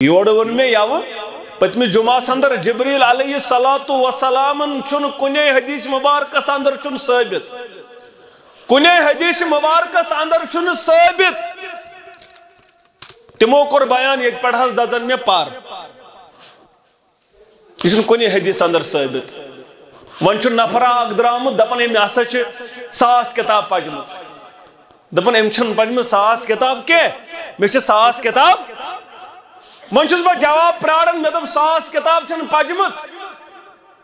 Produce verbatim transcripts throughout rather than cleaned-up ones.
یورٕ ووٚن مےٚ یَوٕ پٔتمہِ جمعس اندر، جبریل علیہ الصلوۃ والسلامن چھُنہٕ کُنے حدیث مبارکس اندر چھُنہٕ ثٲبت، کُنے حدیث مبارکس اندر چھُنہٕ ثٲبت۔ تِمو کوٚر بیان، ییٚتہِ پٮ۪ٹھ حظ دَزن مےٚ پر۔ یہِ چھُنہٕ کُنہِ حدیث اندر ثٲبت۔ وۄنۍ چھُ نفرا اکھ درٛامُت، دَپان، أمۍ ہسا چھِ ساس کِتاب پجمٕژ۔ دَپان، أمۍ چھَنہٕ پجمٕژ ساس کِتاب کینٛہہ، مےٚ چھِ ساس کِتاب۔ وۄنۍ چھُس بہٕ جواب پراران، مےٚ دوٚپ، ساس کِتاب چھَنہٕ پجمٕژ۔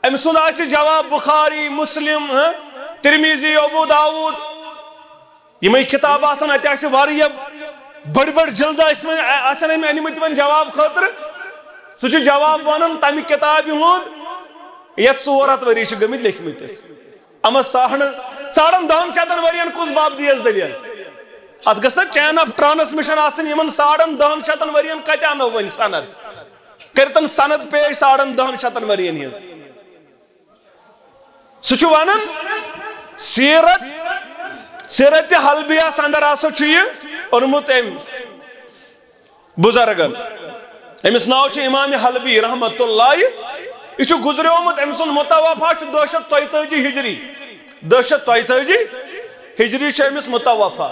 أمۍ سُنٛد آسہِ جواب بخاری، مسلم، ہہ، ترمیزی، ابو داؤد۔ یِمے کِتابہٕ آسَن، اَتہِ آسہِ واریاہ بٔڑۍ بٔڑۍ جلدٕ ٲسۍ وۄنۍ، آسَن أمۍ أنۍمٕتۍ وۄنۍ جواب خٲطرٕ۔ سُہ چھُ جواب وَنان تَمہِ کِتابہِ ہُنٛد، یَتھ ژور ہَتھ ؤری چھِ گٔمٕتۍ لیکھمٕتِس۔ اَما ساڑن، ساڑن دَہَن شَتَن ؤرِین کُس باب دیٖیَس دٔلیٖل؟ اَتھ گٔژھ نا chain of transmission آسٕنۍ، یِمَن ساڑن دَہَن شَتَن ؤرِین کَتہِ اَنو وۄنۍ سند؟ کٔرۍتن سند پیش ساڑن دَہَن شَتَن ؤرِین ہٕنٛز۔ سُہ چھُ وَنان، سیرت، سیرت حلبیَس اندر ہسا چھُ یہِ اوٚنمُت أمۍ بُزرگن۔ أمِس ناو چھُ امام حلبی رحمتہ اللہ۔ یہِ چھُ گُزریومُت، أمۍ سُنٛد متوفا چھُ دَہ شَتھ ژۄیتٲجی ہجری۔ دَہ شَتھ ژۄیتٲجی ہجری چھُ أمِس متوفا۔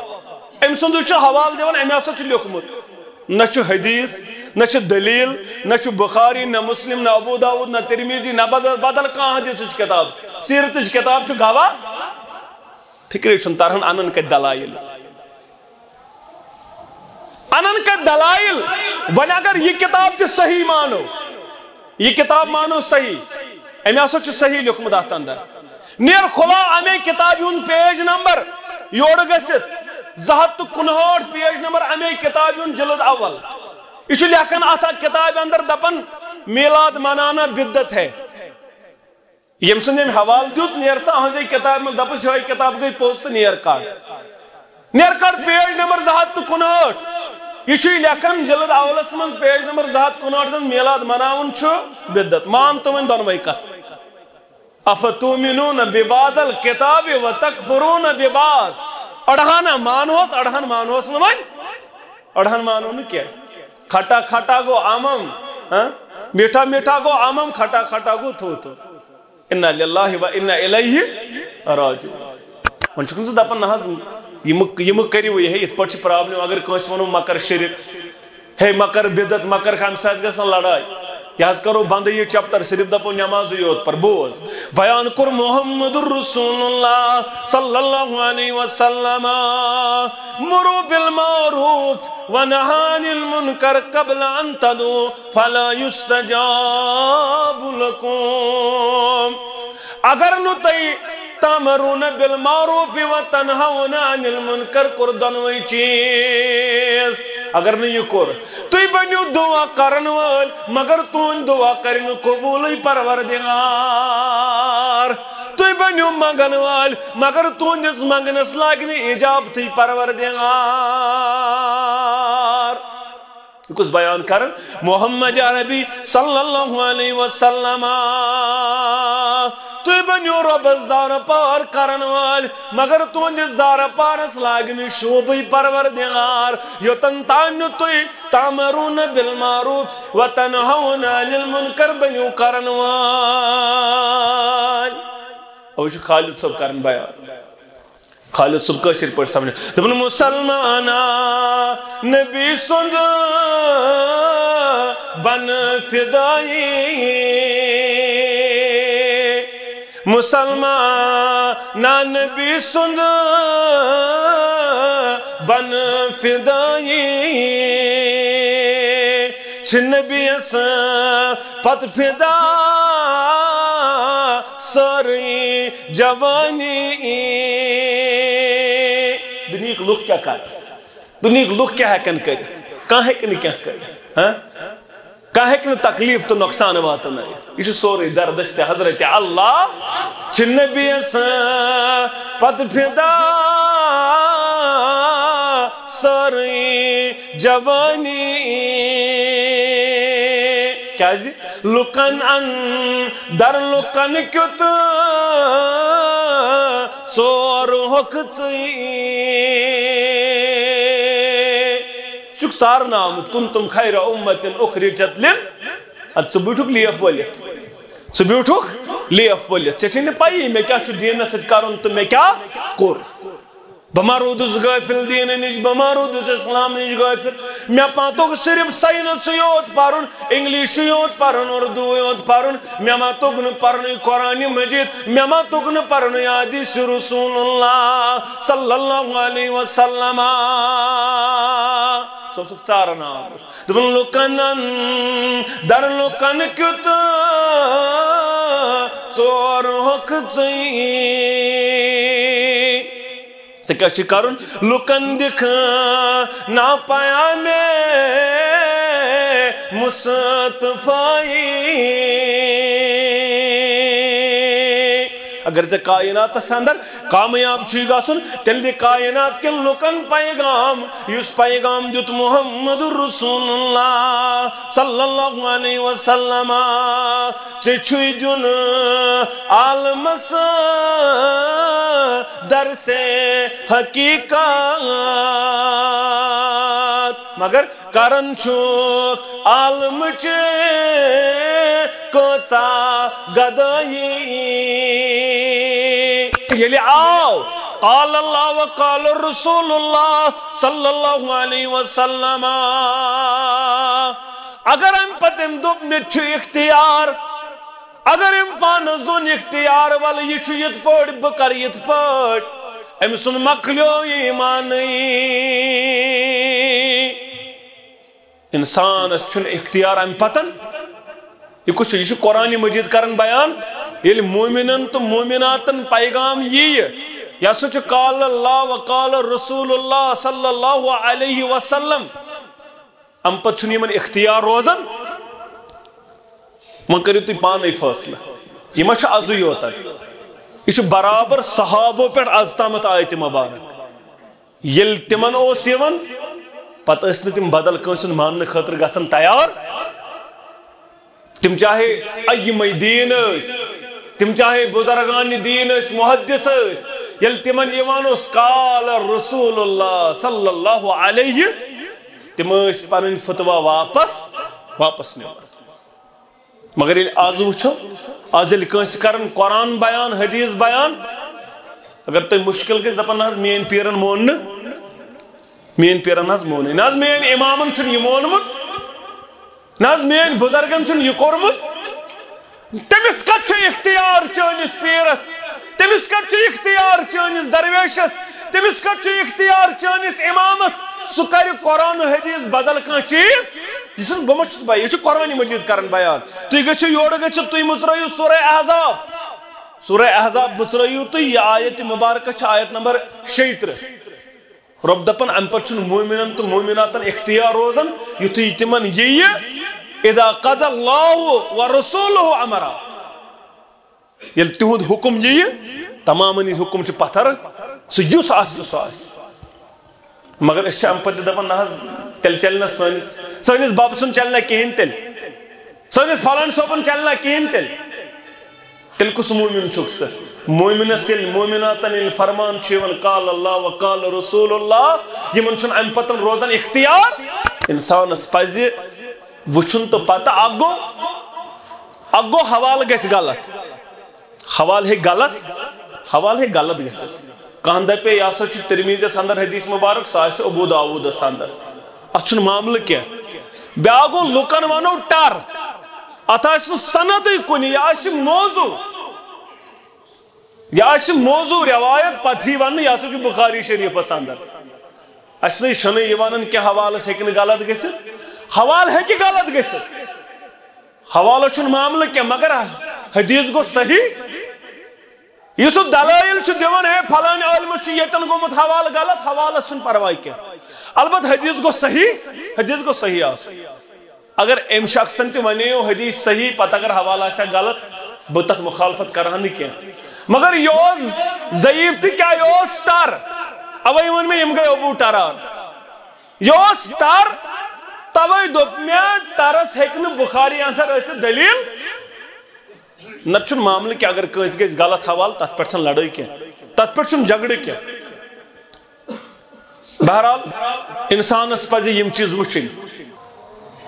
أمۍ سُنٛدُے چھُ حوالہٕ دِوان، أمۍ ہسا چھُ لیوٚکھمُت۔ نہ چھُ حدیث، نہ چھُ دلیل، نہ چھُ بخاری، نہ مسلم، نہ ابو داؤد، نہ ترمیزی، نہ بدل، بدل کانٛہہ حدیثٕچ کِتاب۔ سیرتٕچ کِتاب چھُ گواہ۔ فکرے چھُنہٕ تران، انان کتہِ دلائل؟ انان کتہِ دلائل؟ وۄنۍ اگر یہِ کِتاب تہِ صحیح مانو، یہِ کِتاب مانو صحیح، أمۍ ہسا چھُ صحیح لیوٚکھمُت اتھ اندر۔ نیر کھُلاو امے کِتابہِ ہُنٛد page number، یورٕ گٔژھِتھ زٕ ہَتھ تہٕ کُنہٲٹھ page number، امے کِتابہِ ہُنٛد جلد اول۔ یہِ چھُ لیکھان اتھ کِتابہِ اندر، دپان، میلاد منانا بدعت ہے۔ ییٚمۍ سُنٛد أمۍ حوالہٕ دیُت، نیر سا أہنٛزے کِتابہِ منٛز، دپُس، یِہوٚے کِتاب گٔے پوٚز تہٕ نیر کڑ۔ نیر کڑ page number زٕ ہَتھ تہٕ کُنہٲٹھ۔ یہِ چھُے لیکھان جلد اولس منٛز، page number زٕ ہَتھ کُنہٲٹھ، زن میلاد مناوُن چھُ بدعت۔ مان تہٕ وۄنۍ دۄنوَے کتھ۔ افتؤمنون ببعض الکتاب وتکفرون ببعض۔ اڑہان مانوس، اڑہان مانوس نہٕ وۄنۍ۔ اڑہان مانو نہٕ کینٛہہ۔ کھٹا کھٹا گوٚو امم، ہاں؟ میٹھا میٹھا گوٚو امم، کھٹا کھٹا گوٚو تھو تھو۔ انا للہ و انا الیہ راجعون۔ وۄنۍ چھُکھ نہٕ ژٕ دپان، نہ حظ، یِم، یِم کٔرِو یہِ، ہے، یِتھ پٲٹھۍ چھِ problem۔ اگر کٲنٛسہِ وَنو مہ کر شرک، ہے، مہ کر بدعت، مہ کر، کَمہِ سۭتۍ گژھن لڑٲے؟ یہِ حظ کرو بندٕے یہِ chapter، صرف دپو نمازٕے یوت پر۔ بوز، بیان کوٚر محمد رسول اللہ صلی اللہ علیہ وسلم، مروا بالمعروف ونہوا عن المنکر قبل ان تدعوا فلا یستجاب لکم۔ اگر نہٕ تُہۍ تأمرون بالمعروف وتنهون عن المنکر کوٚر دۄنوَے چیٖز، اگر نہٕ یہِ کوٚر، تُہۍ بٔنِو دُعا کرن وٲلۍ، مگر تُہُنٛد دُعا کرِ نہٕ قبوٗلٕے پروردگار۔ تُہۍ بٔنِو منگن وٲلۍ، مگر تُہٕنٛدِس منگنس لگہِ نہٕ اجابتھٕے پروردگار۔ یہِ کُس بیان کرن؟ محمد عربی صلی اللہ علیہ وسلم۔ تُہۍ بٔنِو رۄبس زارٕ پار کرن وٲلۍ، مگر تُہٕنٛدِس زارٕ پارس لاگہِ نہٕ شوٗبٕے پروردگار، یوٚتن تام نہٕ تُہۍ تأمرون بالمعروف وتنهون عن المنکر بٔنِو کرن وٲلۍ۔ اوے چھُ خالد صٲب کران بیان۔ خالد صٲب کٲشِر پٲٹھۍ سمجھان۔ دَپان، مسلمانا، نبی سُنٛد بن فدائی۔ مسلمانا، نبی سُنٛد بن فدائی۔ چھِ نبیَس پتہٕ فدا سٲرٕے جوانی۔ دُنیہٕکۍ لُکھ کیٛاہ کرن؟ دُنیہٕکۍ لُکھ کیٛاہ ہٮ۪کن کٔرِتھ؟ کانٛہہ ہیٚکہِ نہٕ کینٛہہ کٔرِتھ۔ ہاں؟ کانٛہہ ہیٚکہِ نہٕ تکلیف تہٕ نۄقصان واتنٲیِتھ۔ یہِ چھُ سورُے دردست حضرت اللہ۔ چھِ نبیَس پتہٕ فدا سٲرٕے جوانی۔ کیٛازِ؟ لُکن اندر لُکن کیُتھ ژور ہوٚکھ ژٕے۔ چھُکھ ژارنہٕ آمُت، "کنتم خیر امت اخرجت لل"۔ ادٕ ژٕ بیوٗٹھُکھ لیف ؤلِتھ، ژٕ بیوٗٹھُکھ لیف ؤلِتھ، ژےٚ چھے نہٕ پَیی مےٚ کیٛاہ چھُ دیٖنَس سۭتۍ کَرُن تہٕ مےٚ کیٛاہ کوٚر۔ بہٕ ما روٗدُس غٲفِل دیٖنہٕ نِش، بہٕ ما روٗدُس اِسلام نِش غٲفِل؟ مےٚ ما توٚگ صرف ساینَسٕے یوت پَرُن، اِنگلِشٕے یوت پَرُن، اُردوٗ یوت پَرُن، مےٚ ما توٚگ نہٕ پَرنُے قرآنِ مجیٖد، مےٚ ما توٚگ نہٕ پَرنُے حدیثِ رسول اللہ صلی اللہ علیہ وسلم۔ سُہ اوسُکھ ژاران آمُت۔ دوٚپُن، لُکن اندر لُکن کیُت ژور ہوکھ ژٕے۔ ژےٚ کیٛاہ چھُے کرُن؟ لُکن دِکھ نا پیامِ مصطفیٰ۔ اگر ژےٚ کائناتس اندر کامیاب چھُے گژھُن، تیٚلہِ دِ کائنات کٮ۪ن لُکن پیغام، یُس پیغام دیُت محمد رسول اللہ صلی اللہ علیہ وسلم۔ ژےٚ چھُے دیُن عالمس درسِ حقیقت، مگر کران چھُکھ عالمٕچ کۭژاہ گدٲیی۔ ییٚلہِ آو قال اللہ و قال رسول اللہ صلی اللہ علیہ وسلم، اگر امہِ پتہٕ أمۍ دوٚپ، "مےٚ چھُ اختیار"، اگر أمۍ پانس زون اختیار، ولہٕ یہِ چھُ یِتھ پٲٹھۍ، بہٕ کرٕ یِتھ پٲٹھۍ، أمۍ سُنٛد مۄکلیو ایٖمانٕے۔ انسانس چھُنہٕ اختیار امہِ پتن۔ یہِ کُس چھُ؟ یہِ چھُ قرآنِ مجیٖد کران بیان۔ ییٚلہِ مومنن تہٕ مومناتن پیغام ییہِ، یہِ ہسا چھُ قال اللہ و قال رسول اللہ صلی اللہ علیہ وسلم۔ امہِ پتہٕ چھُنہٕ یِمن اختیار روزان۔ وۄنۍ کٔرِو تُہۍ پانے فٲصلہٕ، یہِ ما چھُ ازٕے یوتن؟ یہِ چھُ برابر صحابو پٮ۪ٹھ از تامتھ آیتِ مبارک۔ ییٚلہِ تِمن اوس یِوان، پتہٕ ٲسۍ نہٕ تِم بدل کٲنٛسہِ ہُنٛد ماننہٕ خٲطرٕ گژھان تیار۔ تِم چاہے ائمہ دیٖن ٲسۍ، تِم چاہے بزرگان دیٖن ٲسۍ، محدث ٲسۍ، ییٚلہِ تِمن یِوان اوس قال رسول اللہ صلی اللہ علیہ، تِم ٲسۍ پنٕنۍ فتوا واپس، واپس نِوان۔ مگر ییٚلہِ آز وٕچھو، آز ییٚلہِ کٲنٛسہِ کرن قرآن بیان، حدیث بیان، اگر تۄہہِ مُشکِل گژھِ، دپان، "نہ حظ، میٲنۍ پیرن مون نہٕ، میٲنۍ پیرن حظ مون نہٕ، نہ حظ، میٲنۍ امامن چھُنہٕ یہِ مونمُت، نہ حظ، میٲنۍ بُزرگن چھُنہٕ یہِ کوٚرمُت۔" تٔمِس کتہِ چھُ اختیار چٲنِس پیرس؟ تٔمِس کتہِ چھُ اختیار چٲنِس درویشس؟ تٔمِس کتہِ چھُ اختیار چٲنِس امامس؟ سُہ کرِ قرآن و حدیث بدل کانٛہہ چیٖز۔ یہِ چھُنہٕ، بہٕ ما چھُس بے-، یہِ چھُ قرآنِ مجیٖد کران بیان۔ تُہۍ گٔژھِو یورٕ گٔژھِتھ، تُہۍ مُژرٲیِو سورہ احزاب۔ سورہ احزاب مُژرٲیِو تُہۍ، یہِ آیت مبارکہ چھِ آیت نمبر شیٚیہِ ترٕٛہ۔ رۄب دپان، امہِ پتہٕ چھُنہٕ مومنن تہٕ مومناتن اختیار روزان، یُتھُے تِمن ییہِ، اذا قضى الله ورسوله امرا۔ ییٚلہِ تِہُنٛد حُکُم یِیہِ، تمامن یہِ حُکُم چھُ پتھر، سُہ یُس آسہِ تہٕ سُہ آسہِ۔ مگر أسۍ چھِ امہِ پتہٕ تہِ دپان، نہ حظ، تیٚلہِ چلہِ نہ سٲنِس، سٲنِس ببہٕ سُنٛد چلہِ نہ کِہیٖنۍ تیٚلہِ، سٲنِس فلٲنۍ صٲبُن چلہِ نہ کِہیٖنۍ تیٚلہِ۔ تیٚلہِ کُس مومن چھُکھ ژٕ؟ مومنس ییٚلہِ مومناتن ییٚلہِ فرمان چھُ یِوان، قال اللہ و قال رسول اللہ، یِمن چھُنہٕ امہِ پتہٕ روزان اختیار۔ انسانس پزِ وٕچھُن تہٕ پتہٕ اکھ گوٚو، اکھ گوٚو حوالہٕ گژھِ غلط، حوالہٕ ہیٚکہِ غلط، حوالہٕ ہیٚکہِ غلط گٔژھِتھ۔ کانٛہہ دپے، یہِ ہسا چھُ ترمیزیس اندر حدیث مبارک، سُہ آسہِ ابو داوودس اندر۔ اتھ چھُنہٕ معاملہٕ کینٛہہ۔ بیٛاکھ گوٚو، لُکن ونو ٹر، اتھ آسہِ نہٕ سندٕے کُنہِ، یہِ آسہِ موضوع، یہِ آسہِ موضوع روایت، پتہٕ یی وننہٕ، یہِ ہسا چھُ بخاری شریفس اندر۔ اسہِ نَے چھُنہٕ یہِ ونان کینٛہہ، حوالس ہیٚکہِ نہٕ غلط گٔژھِتھ، حوالہٕ ہیٚکہِ غلط گٔژھِتھ۔ حوالس چھُنہٕ معاملہٕ کینٛہہ، مگر حدیث گوٚو صحیح۔ یُس سُہ دلائل چھُ دِوان، ہے، فلٲنۍ عٲلمس چھُ ییٚتٮ۪ن گوٚمُت حوالہٕ غلط، حوالس چھُنہٕ پرواے کینٛہہ۔ البتہ حدیث گوٚو صحیح، حدیث گوٚو صحیح آسُن۔ اگر أمۍ شخصن تہِ ونے یو حدیث صحیح، پتہٕ اگر حوالہٕ آسہِ ہا غلط، بہٕ تتھ مخالفت کرٕ ہا نہٕ کینٛہہ۔ مگر یہِ اوس ضعیف تہٕ کیٛاہ، یہِ اوس ٹر، اوے ووٚن مےٚ یِم گٔے ابو ٹرار۔ یہِ اوس ٹر، توے دوٚپ مےٚ، ٹرس ہیٚکہِ نہٕ بخاری اندر ٲسِتھ دلیل۔ نتہٕ چھُنہٕ معاملہٕ کینٛہہ، اگر کٲنٛسہِ گژھِ غلط حوالہٕ، تتھ پٮ۪ٹھ چھَنہٕ لڑٲے کینٛہہ، تتھ پٮ۪ٹھ چھُنہٕ جھگڑٕ کینٛہہ۔ بہرحال، انسانس پزِ یِم چیز وٕچھِنۍ۔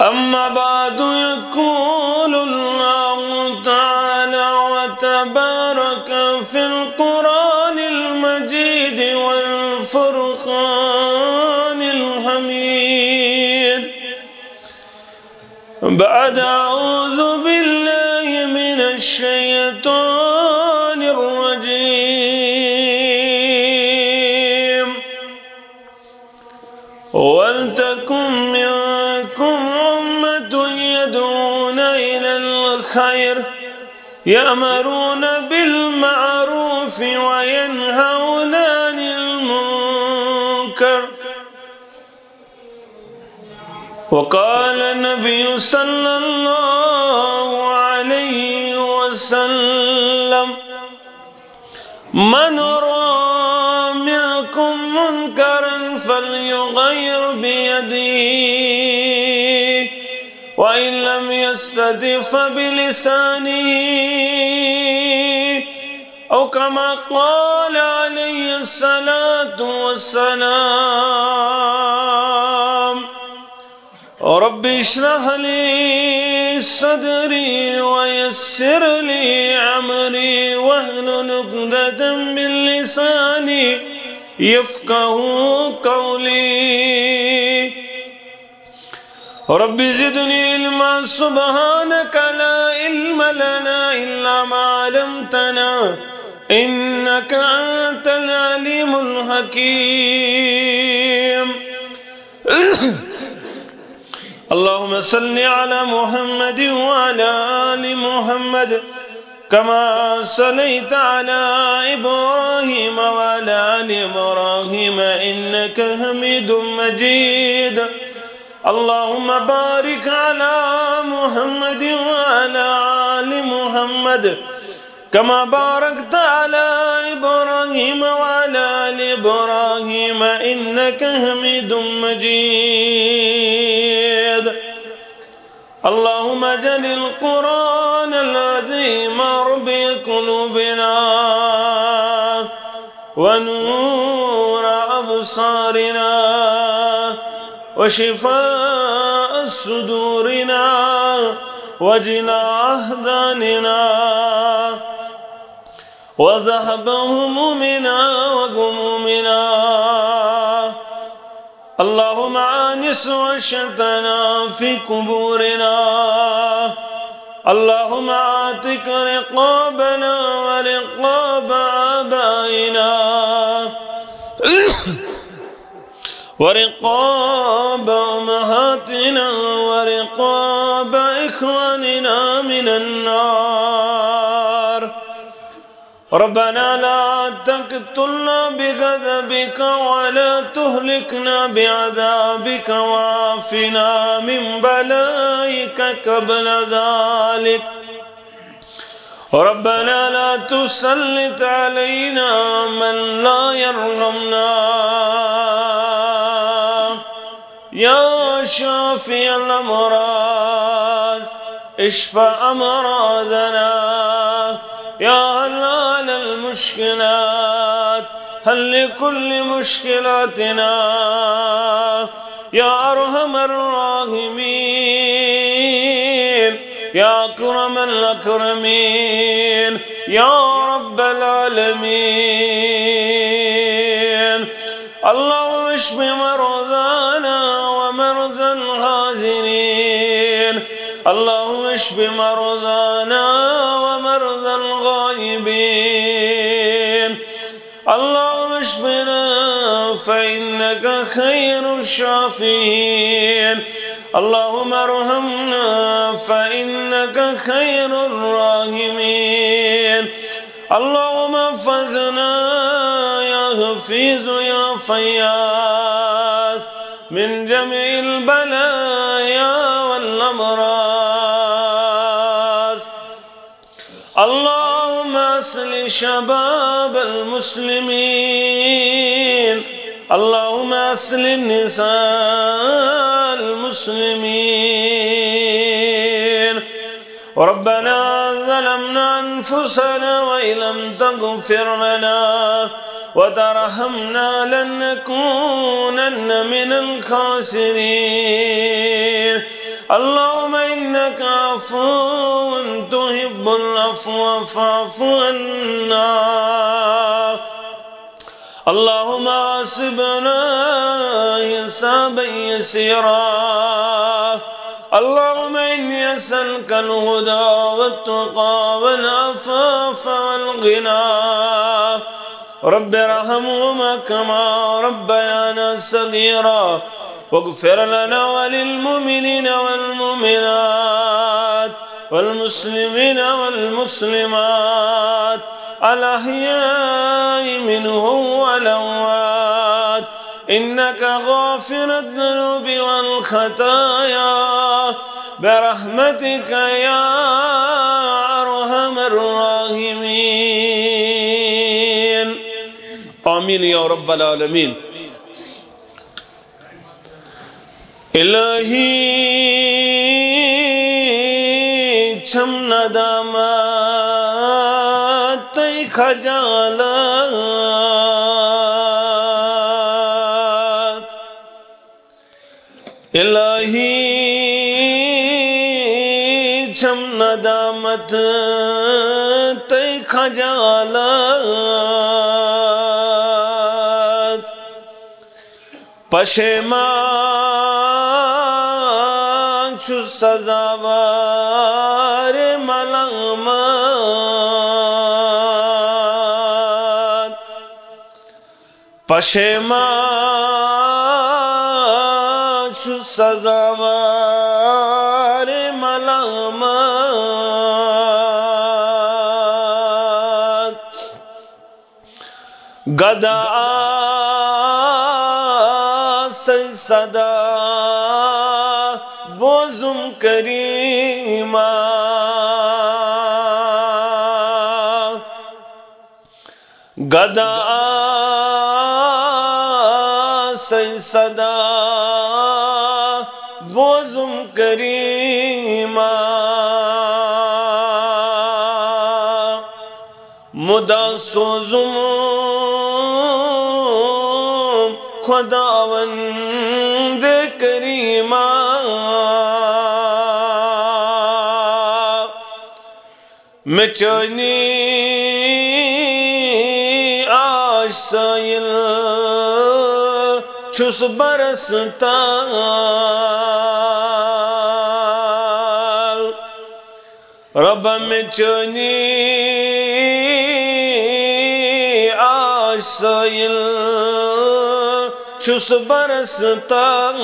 أما بعد، يقول الله تعالى وتبارك في القرآن المجيد والفرقان الحميد، بعد أعوذ بالله من الشيطان الرجيم، ولتكن منكم أمة يدعون إلى الخير، يأمرون بالمعروف وينهون عن المنكر. وقال النبي صلى الله عليه وسلم: من رأى منكم منكرا فليغير بيده، وإن لم يستطع فبلسانه، أو كما قال عليه الصلاة والسلام. رب اشرح لي صدري ويسر لي أمري واحلل عقدة من لساني يفقهوا قولي. رب زدني علما، سبحانك لا علم لنا إلا ما علمتنا، إنك أنت العليم الحكيم. اللهم صل على محمد وعلى آل محمد، كما صليت على إبراهيم وعلى آل إبراهيم إنك حميد مجيد. اللهم بارك على محمد وعلى آل محمد، كما باركت على إبراهيم وعلى آل إبراهيم إنك حميد مجيد. اللهم اجعل القرآن العظيم ربيع قلوبنا ونور أبصارنا وشفاء صدورنا وجلاء أحزاننا وذهاب همومنا وغمومنا. اللهم آنس وحشتنا في قبورنا. اللهم اعتق رقابنا ورقاب آبائنا ورقاب أمهاتنا ورقاب إخواننا من النار. ربنا لا تقتلنا بغضبك ولا تهلكنا بعذابك وعافنا من بلائك قبل ذلك. ربنا لا تسلط علينا من لا يرحمنا. يا شافي الأمراض، اشف أمراضنا. يا حلال المشكلات، حل كل مشكلاتنا. يا أرحم الراحمين، يا أكرم الأكرمين، يا رب العالمين. اللهم اشف مرضانا ومرضى الحاضرين. اللهم اشف مرضانا ومرضى الغائبين. اللهم اشفنا فإنك خير الشافين. اللهم ارحمنا فإنك خير الراحمين. اللهم احفظنا يا حفيظ يا فياض من جميع البلايا والأمراض. اللهم أصلح شباب المسلمين. اللهم أصلح نساء المسلمين. ربنا ظلمنا أنفسنا وإن لم تغفر لنا وترحمنا لنكونن من الخاسرين. اللهم إنك عفو تحب العفو فاعف عنا. اللهم حاسبنا حسابا يسيرا. اللهم إني أسألك الهدى والتقى والعفاف والغنى. رب ارحمهما كما ربيانا صغيرا. واغفر لنا وللمؤمنين والمؤمنات والمسلمين والمسلمات الأحياء منهم والأموات إنك غافر الذنوب والخطايا برحمتك يا أرحم الراحمين. آمين يا رب العالمين. الہی، چھم ندامت تہٕ خجالت۔ الہی، چھم ندامت تہٕ خجالت۔ پشیمان چھُس سزاوار ملامت۔ پشیمان چھُس سزاوار ملامت۔ گدا آسے صدا بوزم کریما۔ گدا آسے صدا بوزم کریما۔ مدا سوزم خداوند کریما۔ مےٚ چٲنی آش سٲیِل چھُس برس تال۔ رۄبا مےٚ چٲنی آش سٲیِل چھُس برس تال۔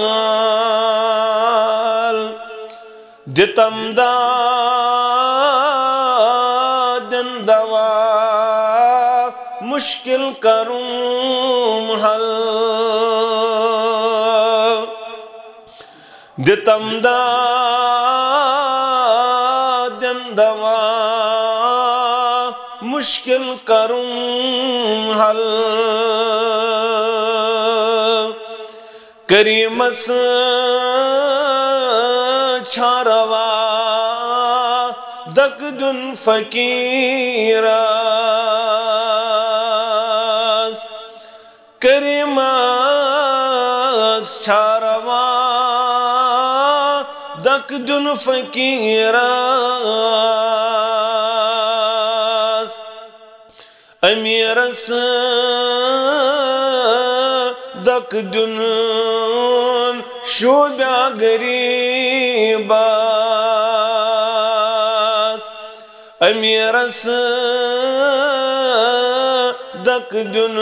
دِتم دادن دوا مشکل کرُم حل۔ دِتم دادن دوا مشکل کرُم حل۔ کریمس چھا روا دک دیُن فقیرس۔ کریمس چھا روا دک دیُن فقیرس۔ امیرس دک دیُن شوبیا غریبس۔ امیرس دک دیُن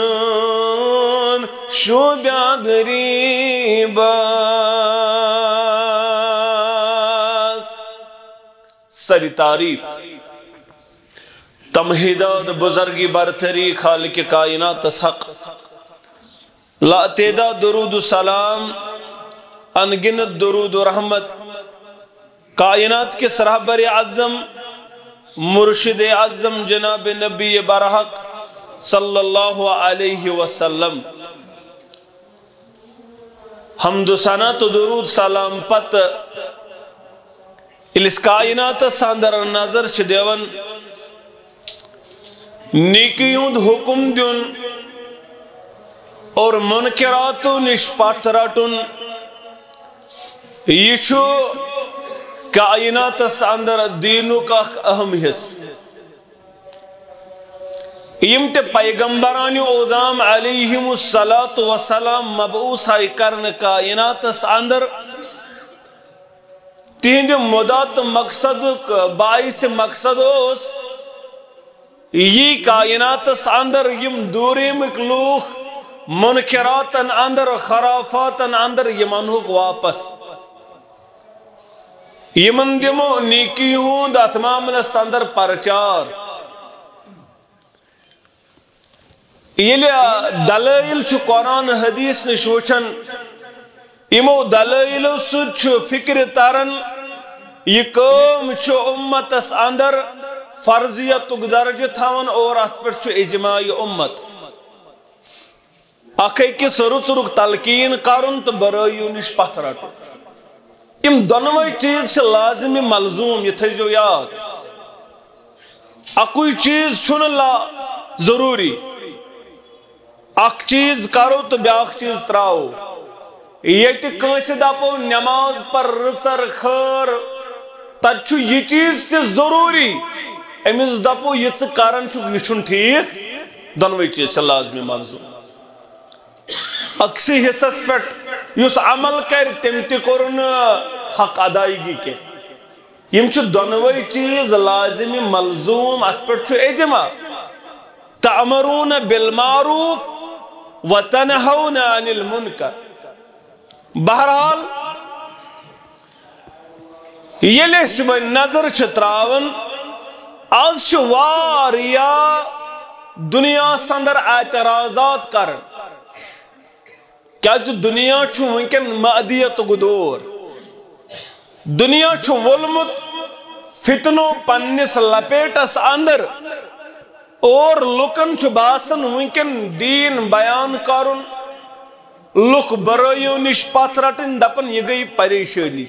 شوبیا غریبس۔ سری تعریف، تمہیداد، بزرگی، برتری خالق کائناتس حق۔ لا تعداد درود و سلام، ان گنت درود و رحمت کائنات کِس رہبر اعظم، مرشد اعظم جناب نبی برحق صلی اللہ علیہ وسلم۔ حمد و ثنا تہٕ درود سلام پتہٕ ییٚلہِ أسۍ کائناتس اندر نظر چھِ دِوان، نیکی ہُنٛد حکم دیُن، اور منکراتو نش پتھ رٹن، یہ چھُ کائناتس اندر دینُک اکھ اہم حصہٕ۔ یم تہِ پیغمبران عظام علیہم الصلوۃ والسلام مبعوث آئی کرنہٕ کائناتس اندر، تہندِ مدعا تہٕ مقصدُک باعث مقصد اوس یی کائناتس اندر یم دوریمٕکۍ لوٗکھ منکراتن اندر، خرافاتن اندر، یمن ہُک واپس۔ یمن دمو نیکی ہُند اتھ معاملس اندر پرچار۔ ییٚلہِ دلائل چھُ قرآن حدیث نِش وٕچھان، یِمو دلائلو سۭتۍ چھُ فکرِ تران، یہِ کٲم چھُ امتس اندر فرضیتُک درجہٕ تھاوان اور اتھ پٮ۪ٹھ چھُ اجماع امت۔ اکھ أکِس رٕژ رُک تلقین کرُن تہٕ برٲیو نِش پتھ رٹُن۔ یِم دۄنوَے چیٖز چھِ لازمی ملزوم، یہِ تھٲیزیو یاد۔ اکُے چیٖز چھُنہٕ لا ضروٗری۔ اکھ چیٖز کرو تہٕ بیٛاکھ چیٖز ترٛاوو۔ ییٚتہِ کٲنٛسہِ دپو نماز پر رٕژر خٲر، تتہِ چھُ یہِ چیٖز تہِ ضروٗری۔ أمِس دپو یہِ ژٕ کران چھُکھ، یہِ چھُنہٕ ٹھیٖک۔ دۄنوَے چیٖز چھِ لازمی ملزوم۔ اکسٕے حصس پٮ۪ٹھ یُس عمل کرِ، تٔمۍ تہِ کوٚر نہٕ حق ادائیگی کینٛہہ۔ یِم چھِ دۄنوَے چیٖز لازمی ملزوم، اتھ پٮ۪ٹھ چھُ اجماع۔ تأمرون بالمعروف وتنهون عن المنکر۔ بہرحال، ییٚلہِ أسۍ وۄنۍ نظر چھِ تراوان، از چھِ واریاہ دُنیاہس اندر اعتراضات کران، کیازِ دُنیا چھُ وٕنکٮ۪ن معدیتُک دور۔ دُنیا چھُ وولمُت فتنو پننِس لپیٹس اندر، اور لُکن چھُ باسان وٕنکٮ۪ن دیٖن بیان کرُن، لُکھ برٲیو نِش پتھ رٹٕنۍ، دپان، یہِ گٔے پریشٲنی۔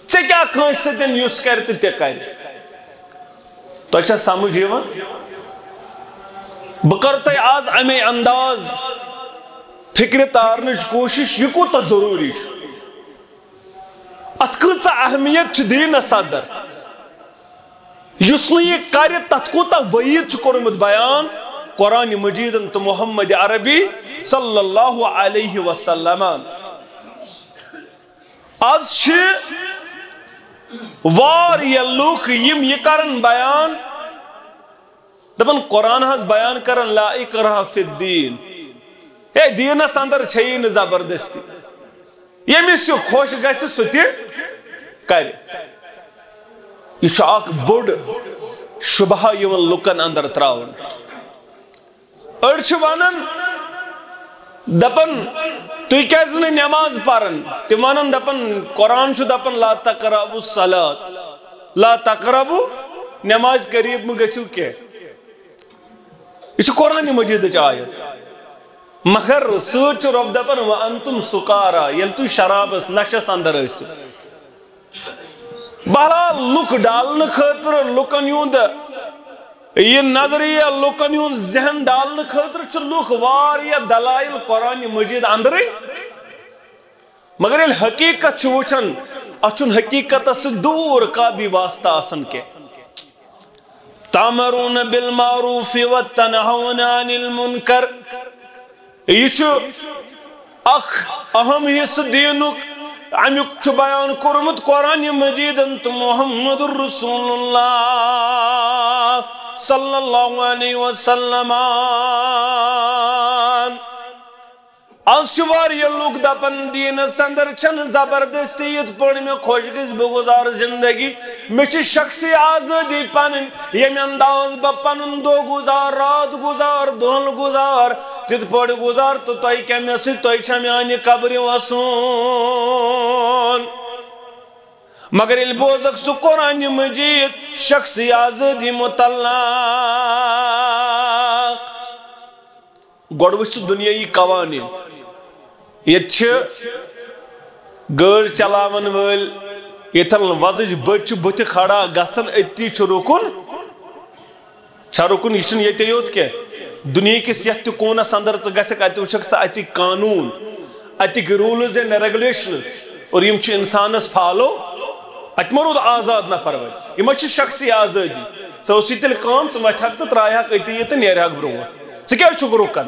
ژےٚ کیٛاہ کٲنٛسہِ سۭتۍ یُس کرِ تہٕ تہِ کرِ؟ تۄہہِ چھا سمجھ یِوان؟ بہٕ کرٕ تۄہہِ آز امے انداز فکرِ تارنٕچ کوٗشش، یہِ کوٗتاہ ضروٗری چھُ۔ اتھ کۭژاہ اہمیت چھِ دیٖنس اندر۔ یُس نہٕ یہِ کرِ، تتھ کوٗتاہ وعید چھُ کوٚرمُت بیان قرآن مجیدن تہٕ محمد عربی صلی اللہ علیہ وسلمن۔ از چھِ واریاہ لُکھ یِم یہِ کرن بیان، دپان قرآن حظ بیان کران لا اکراہ فی الدین، ہے دیٖنس اندر چھیی نہٕ زبردستی، ییٚمِس یہِ خۄش گژھِ سُہ تہِ کرِ۔ یہِ چھُ اکھ بوٚڑ شبہہ یِوان لُکن اندر تراونہٕ۔ أڑۍ چھِ ونان، دپان، تُہۍ کیازِ نہٕ نماز پران؟ تِم ونان، دپان، قرآن چھُ دپان، لا تقربوا الصلاۃ، لا تقربوا، نماز قریب مہٕ گٔژھِو کینٛہہ۔ یہِ چھُ قرآن مجیدٕچ آیت۔ مگر سۭتۍ چھُ رۄب دپان، وانتم سکارا، ییٚلہِ تُہۍ شرابس نشس اندر ٲسِو۔ بہرحال، لُکھ ڈالنہٕ خٲطرٕ، لُکن ہُنٛد یہِ نظریہ، لُکن ہُنٛد ذہن ڈالنہٕ خٲطرٕ چھِ لُکھ واریاہ دلائل قرآن مجید اندرٕے، مگر ییٚلہِ حقیقت چھِ وٕچھان، اتھ چھُنہٕ حقیقتس سۭتۍ دوٗر کانٛہہ بھی واسطہٕ آسان کینٛہہ۔ تأمرون بالمعروف وتنهون عن المنکر۔ یہِ چھُ اکھ اہم حصہٕ دیٖنُک، امیُک چھُ بیان کوٚرمُت قرآن مجیدن تہٕ محمد رسول اللہ صلی اللہ علیہ وسلم۔ از چھِ واریاہ لُکھ دپان، دیٖنس اندر چھنہٕ زبردستی، یِتھ پٲٹھۍ مےٚ خۄش گژھِ بہٕ گُزارٕ زندگی، مےٚ چھِ شخصی آزٲدی پنٕنۍ، ییٚمہِ انداز بہٕ پنُن دۄہ گُزار، راتھ گُزار، دۄہل گُزار، تِتھ پٲٹھۍ گُزار تہٕ تۄہہِ کیٛاہ مےٚ سۭتۍ، تۄہہِ چھا میانہِ قبرِ وسُن؟ مگر ییٚلہِ بوزکھ ژٕ قرآن مجید، شخصی آزٲدی متعلق، گۄڈٕ وٕچھ ژٕ دُنیٲیی قوانین۔ ییٚتہِ چھِ گٲڑۍ چلاون وٲلۍ، ییٚتٮ۪ن وۄزٕج بٔچ چھِ بٕتھِ کھڑا گژھان، أتی چھُ رُکُن۔ چھا رُکُن؟ یہِ چھُنہٕ ییٚتے یوت کینٛہہ۔ دُنیہکِس یتھ تہِ کوٗنس اندر ژٕ گژھکھ، اتہِ وٕچھکھ ژٕ اتِکۍ قانوٗن، اتِکۍ rules and regulations، اور یِم چھِ انسانس follow۔ اتہِ ما روٗد آزاد نفر وۄنۍ؟ یہِ ما چھِ شخصی آزٲدی؟ ژےٚ ٲسٕے تیٚلہِ کٲم، ژٕ وۄتھِ ہاکھ تہٕ ترٛایہِ ہاکھ أتی یہِ تہٕ نیرِ ہاکھ برونٛٹھ۔ ژٕ کیٛازِ چھُکھ رُکان؟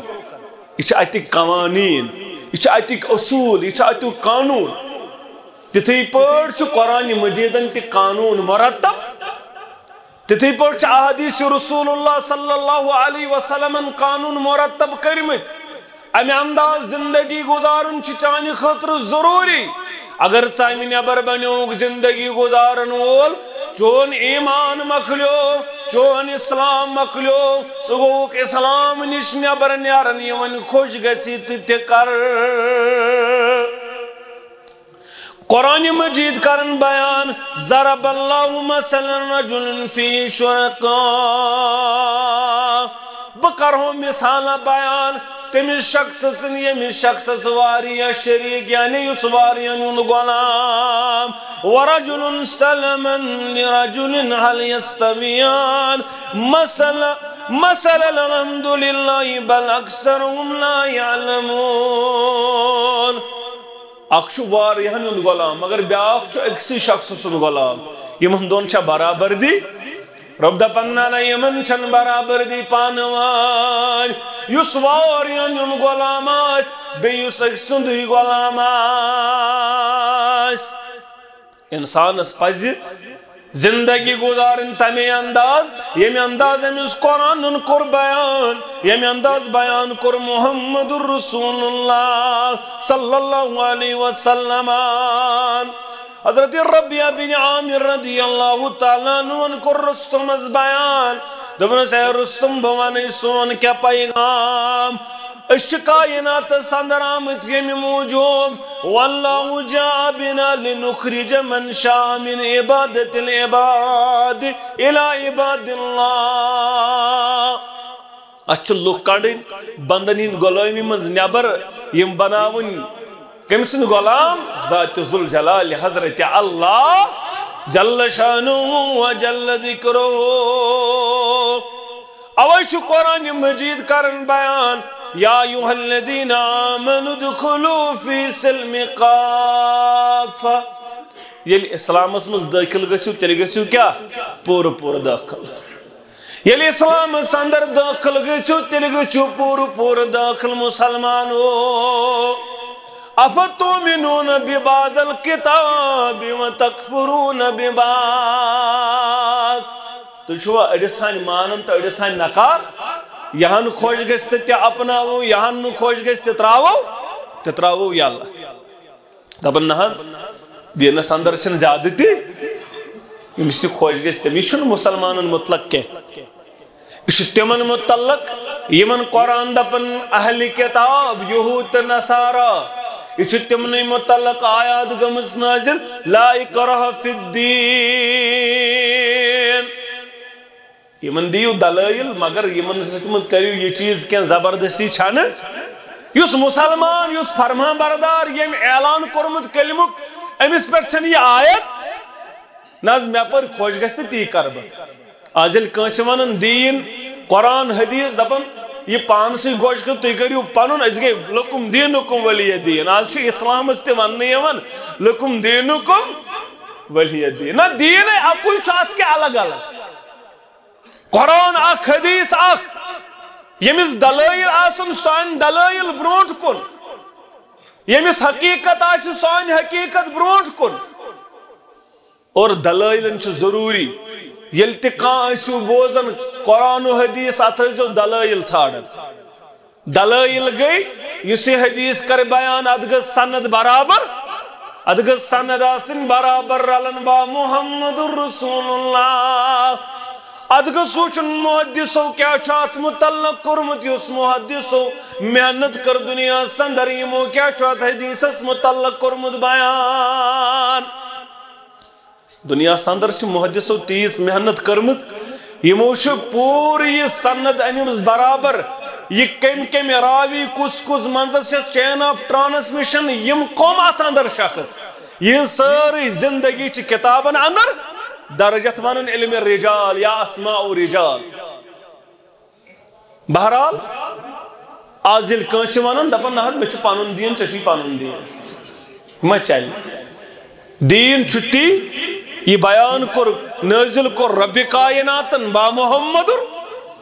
یہِ چھِ اتِکۍ قوانیٖن، یہِ چھِ اتِکۍ اصوٗل، یہِ چھِ اتیُک قانوٗن۔ تِتھٕے پٲٹھۍ چھُ قرآن مجیدن تہِ قانوٗن مرتب۔ تِتھٕے پٲٹھۍ چھِ احادیث رسول اللہ صلی اللہ علیہ وسلمن قانون مرتب کٔرمٕتۍ۔ امہِ انداز زندگی گزارُن چھُ چانہِ خٲطرٕ ضروٗری۔ اگر ژٕ امہِ نٮ۪بر بنیوکھ زندگی گزارن وول، چون ایمان مۄکلیو، چون اسلام مۄکلیو، ژٕ گوٚوُکھ اسلام نِش نٮ۪بر نیرن، یہِ وۄنۍ خۄش گژھِ تہِ تہِ کر۔ قرآن مجید کرن بیان، ضرب اللہ مثلا رجلا فی شرکاء۔ بہٕ کرہو مثال بیان تٔمِس شخص سٕنٛدۍ، ییٚمِس شخصس واریاہ شریٖک، یعنی یُس واریاہن ہُنٛد غلام۔ ورجل سلما لرجل هل يستويان مثلا، مثلا الحمد لله بل اکثرهم لا يعلمون۔ اکھ چھُ واریاہن ہُنٛد غلام، مگر بیٛاکھ چھُ أکسٕے شخصہٕ سُنٛد غلام۔ یِمن دۄن چھا برابردی؟ رۄب دپان، نہ، نہ، یِمن چھنہٕ برابردی پانہٕ وٲنۍ۔ یُس واریاہن ہُنٛد غلام آسہِ، بیٚیہِ یُس أکۍ سُنٛدُے غلام آسہِ۔ انسانس پزِ زندگی گزارٕنۍ تمے انداز، ییٚمہِ انداز أمِس قرآنن کوٚر بیان، ییٚمہِ انداز بیان کوٚر محمد رسول اللہ صلی اللہ علیہ وسلمن۔ حضرت ربیعہ بن عامر رضی اللہ تعالیٰ عنہن کوٚر رستمس بیان، دوٚپنس، اے رستم، بہٕ ونَے سون کیٛاہ پیغام۔ أسۍ چھِ کائناتس اندر آمٕتۍ ییٚمہِ موٗجوٗب، واللہ جاء بنا لنخرج من شاء من عبادة العباد الى عباد اللہ۔ اسہِ چھِ لُکھ کڑٕنۍ بندن ہٕنٛدۍ غلٲمی منٛز نٮ۪بر، یِم بناوٕنۍ کٔمۍ سٕنٛدۍ غلام؟ ذات ذوالجلال حضرت اللہ جل شانہ و جل ذکرہ۔ اوے چھُ قرآن مجید کران بیان، یا ایھا الذین آمنوا ادخلوا فی السلم کافہ۔ ییٚلہِ اسلامس منٛز دٲخل گٔژھِو، تیٚلہِ گٔژھِو کیٛاہ؟ پوٗرٕ پوٗرٕ دٲخل۔ ییٚلہِ اسلامس اندر دٲخل گٔژھِو، تیٚلہِ گٔژھِو پوٗرٕ پوٗرٕ دٲخل۔ مسلمانو، افتؤمنون ببعض الکتاب وتکفرون ببعض۔ تُہۍ چھِوا أڑِس ہَنۍ مانان تہٕ أڑِس ہَنۍ نکار؟ یہِ ہَن خۄش گژھِ تہٕ تہِ اپناوو، یہِ ہَن نہٕ خۄش گژھِ تہِ ترٛاوو، تہِ ترٛاوو یلہٕ۔ دپان، نہ حظ، دیٖنس اندر چھِنہٕ زیادٕ تہِ، ییٚمِس یہِ خۄش گژھِ تٔمِس، یہِ چھُنہٕ مسلمانن متعلق کینٛہہ۔ یہِ چھُ تِمن متعلق یِمن قرآن دپان اہلِ کتاب، یہود تہٕ نصارا۔ یہِ چھُ تِمنٕے متعلق آیات گٔمٕژ نٲزِل، لا اکراہ فی الدین۔ یِمن دِیِو دلٲیِل، مگر یِمن سۭتۍ مہٕ کٔرِو یہِ چیٖز کینٛہہ، زبردستی چھنہٕ۔ یُس مسلمان، یُس فرمان بردار، ییٚمۍ اعلان کوٚرمُت کلمُک، أمِس پٮ۪ٹھ چھنہٕ یہِ آیت۔ نہ حظ، مےٚ پٔر، خۄش گژھِ تہٕ تی کرٕ بہٕ۔ از ییٚلہِ کٲنٛسہِ ونان دیٖن، قرآن، حدیث، دپان، یہِ پانسٕے خۄش کٔر، تُہۍ کٔرِو پنُن، أسۍ گٔے لکم دینکم ولی دین۔ از چھُ اسلامس تہِ وننہٕ یِوان لکم دینکم ولی دین۔ نہ، دیٖنے اکُے چھُ، اتھ کیٛاہ الگ الگ؟ قرآن اکھ، حدیث اکھ، ییٚمِس دلٲیِل آسن، سانہِ دلٲیِل برونٛٹھ کُن، ییٚمِس حقیقت آسہِ، سانہِ حقیقت برونٛٹھ کُن۔ اور دلٲیِلن چھُ ضروٗری، ییٚلہِ تہِ کانٛہہ ٲسِو بوزان قرآن و حدیث، اتھ ٲسۍزیو دلٲیِل ژھانڈان۔ دلٲیِل گٔے، یُس یہِ حدیث کرِ بیان، اتھ گٔژھ سند برابر، اتھ گٔژھ سند آسٕنۍ برابر رلن با محمد رسول اللہ۔ اتھ گٔژھ وٕچھُن محدثو کیٛاہ چھُ اتھ متعلق کوٚرمُت، یُس محدثو محنت کٔر دُنیاہس اندر، یِمو کیٛاہ چھُ اتھ حدیثس متعلق کوٚرمُت بیان۔ دُنیاہس اندر چھِ محدثو تیٖژ محنت کٔرمٕژ، یِمو چھُ پوٗرٕ یہِ سند أنِمٕژ برابر، یہِ کٔمۍ کٔمۍ راوی، کُس کُس منٛزس چھِ chain of transmission، یِم کٕم اتھ اندر شخص، یِہٕنٛز سٲرٕے زندگی چھِ کتابن اندر درج، یتھ ونان علم رجال یا اسماء رجال۔ بہرحال، از ییٚلہِ کٲنٛسہِ ونان، دپان، "نہ حظ، مےٚ چھُ پنُن دیٖن، ژےٚ چھُے پنُن دیٖن"، ما چلہِ۔ دیٖن چھُ تی، یہِ بیان کوٚر، نٲزِل کوٚر ربِ کائناتن با محمد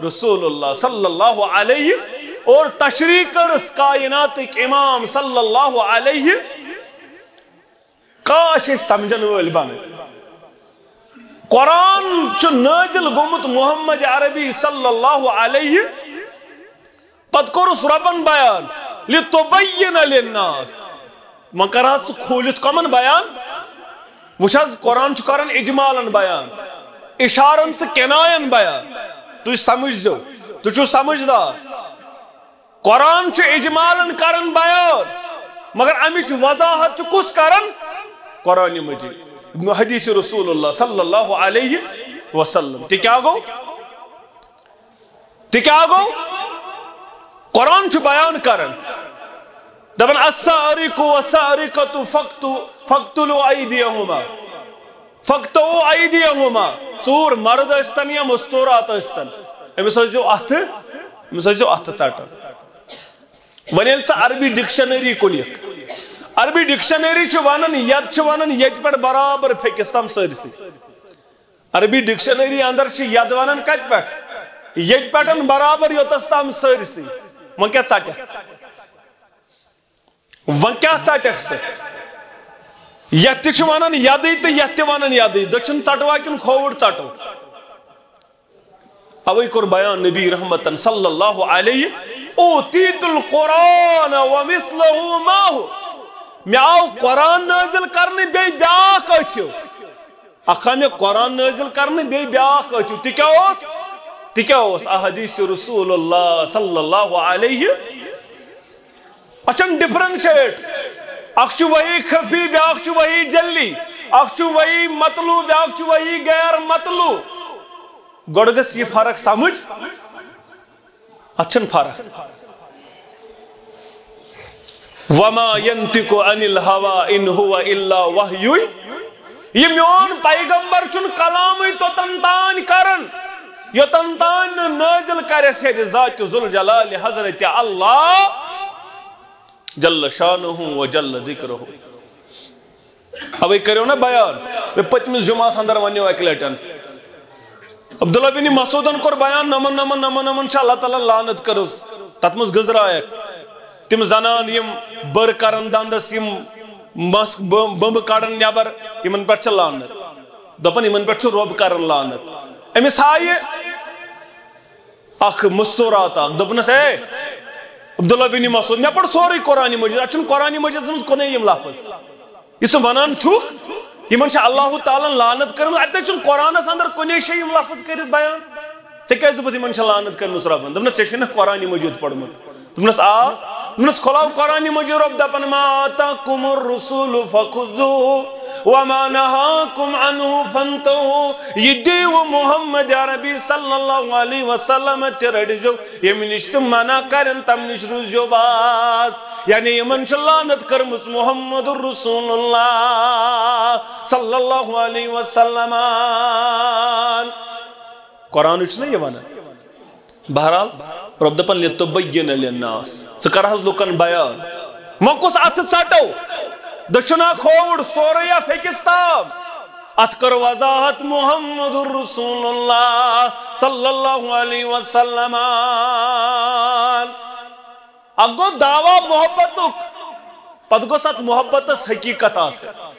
رسول اللہ صلی اللہ علیہ، اور تشریح کٔرٕس کائناتٕکۍ امام صلی اللہ علیہ۔ کاش أسۍ سمجھن وٲلۍ بنٕنۍ۔ قرآن چھُ نٲزِل گوٚمُت محمد عربی صلی اللہ علیہ، پتہٕ کوٚرُس رۄبن بیان، "لِتُبَیِّنَ لِلنَّاسِ"۔ وۄنۍ کر حظ ژٕ کھوٗلِتھ کمن بیان؟ وٕچھ حظ، قرآن چھُ کران اجمالن بیان، اشارن تہٕ کناین بیان۔ تُہۍ سمجھزیو، تُہۍ چھِو سمجھدار۔ قرآن چھُ اجمالن کران بیان، مگر امِچ وضاحت چھُ کُس کران؟ قرآن مجید، حدیث رسول اللہ صلی اللہ علیہ وسلم۔ تہِ کیٛاہ گوٚو؟ تہِ کیٛاہ گوٚو؟ قرآن چھُ بیان کران، دپان، "السارق والسارقة فاقتلوا أيديهما، فاقطعوا أيديهما"۔ ژوٗر مرد ٲسۍتن یا مستوٗرات ٲسۍتن، أمِس ٲسۍزیو اَتھٕ، أمِس ٲسۍزیو اَتھٕ ژٹان۔ وۄنۍ ییٚلہِ ژٕ عربی ڈکشنری کُنکھ، عربی ڈکشنری چھِ ونان، ید چھِ ونان ییٚتہِ پٮ۪ٹھ برابر پھیٚکِس تام سٲرسٕے۔ عربی ڈکشنری اندر چھِ ید ونان کتہِ پٮ۪ٹھ؟ ییٚتہِ پٮ۪ٹھ برابر یوٚتس تام سٲرسٕے۔ وۄنۍ کیٛاہ ژٹکھ؟ وۄنۍ کیٛاہ ژٹکھ ژٕ؟ یتھ تہِ چھِ ونان یدٕے تہٕ یتھ تہِ ونان یدٕے۔ دٔچھُن ژٹوا کِنہٕ کھووُر ژٹو؟ اوے کوٚر بیان نبی رحمتن صلی اللہ علیہ، "اوتیت القرآن ومثلہ معہ"۔ مےٚ آو قرآن نٲزِل کرنہٕ بیٚیہِ بیٛاکھ أتھیو۔ اکھ آو مےٚ قرآن نٲزِل کرنہٕ بیٚیہِ بیٛاکھ أتھیو۔ تہِ کیٛاہ اوس؟ تہِ کیٛاہ اوس؟ احادیث رسول اللہ صلی اللہ علیہ۔ اَتھ چھَنہٕ differentiate۔ اکھ چھُ وحی خفی، بیٛاکھ چھُ وحی جلی۔ اکھ چھُ وحی مطلوع، بیٛاکھ چھُ وحی غیر مطلوع۔ گۄڈٕ گٔژھ یہِ فرق سمجھ۔ اَتھ چھَنہٕ فرق۔ وما ينطق عن الهوى ان هو الا وحی۔ یہِ میون پیغمبر چھُنہٕ کلامٕے توٚتن تانۍ کران، یوٚتن تانۍ نہٕ نٲزِل کرٮ۪س ہیٚرِ ذاتِ ذوالجلالِ حضرت اللہ جل شانہ و جل ذکرہ۔ اوے کریو نا بیان، مےٚ پٔتمِس جمعس اندر ونیو اکہِ لٹٮ۪ن۔ عبداللہ بن مسعودن کوٚر بیان، نمن، نمن، نمن، نمن چھِ اللہ تعالیٰ لعنت کٔرٕس۔ تتھ منٛز گٔنزرایکھ تِم زنان، یِم بٔر کرن دندس، یِم مس بم-، بمبہٕ کڑن نٮ۪بر، یِمن پٮ۪ٹھ چھِ لعنت۔ دوٚپُن، یِمن پٮ۪ٹھ چھُ رۄب کران لعنت۔ أمِس آیہِ اکھ مستورات اکھ، دوٚپنس، "اے عبداللہ بن مسعود، مےٚ پوٚر سورُے قرآن مجید، اتھ چھُنہٕ قرآن مجیدس منٛز کُنے یِم لفظ۔ یہِ ژٕ ونان چھُکھ، یِمن چھِ اللہ تعالیٰ ہن لعنت کٔرمٕژ، اتہِ نَے چھُنہٕ قرآنس اندر کُنے جایہِ یِم لفظ کٔرِتھ بیان۔ ژےٚ کیٛازِ دوٚپُتھ یِمن چھِ لعنت کٔرمٕژ رۄبن؟" دوٚپنس، "ژےٚ چھُے نہٕ قرآن مجید پوٚرمُت؟" دوٚپنس، "آ۔" دوٚپنس، "کھُلاو قرآن مجید، رۄب دپان، 'ما آتاکم الرسول فخذوہ وما نہاکم عنہ فانتہوا'۔ یہِ دیٖوٕ محمد عربی صلی اللہ علیہ وسلم تہِ رٔٹزیو، ییٚمہِ نِش تِم منع کرن، تَمہِ نِش روٗزیو باز۔ یعنی یِمن چھِ لعنت کٔرمٕژ محمد رسول اللہ صلی اللہ علیہ وسلم۔ قرآن چھُنہ یہِ ونان۔ بہرحال، رۄب دپان، "لِتُبَیِّنَ لِلنَّاسِ"، ژٕ کر حظ لُکن بیان۔ وۄنۍ کُس اتھٕ ژٹو؟ دٔچھُن ہا کھووُر، سورُے ہا پھیٚکِس تام۔ اتھ کٔر وضاحت محمد رسول اللہ صلی اللہ علیہ وسلم۔ اکھ گوٚو دعویٰ محبتُک، پتہٕ گوٚژھ اتھ محبتس حقیقت آسٕنۍ۔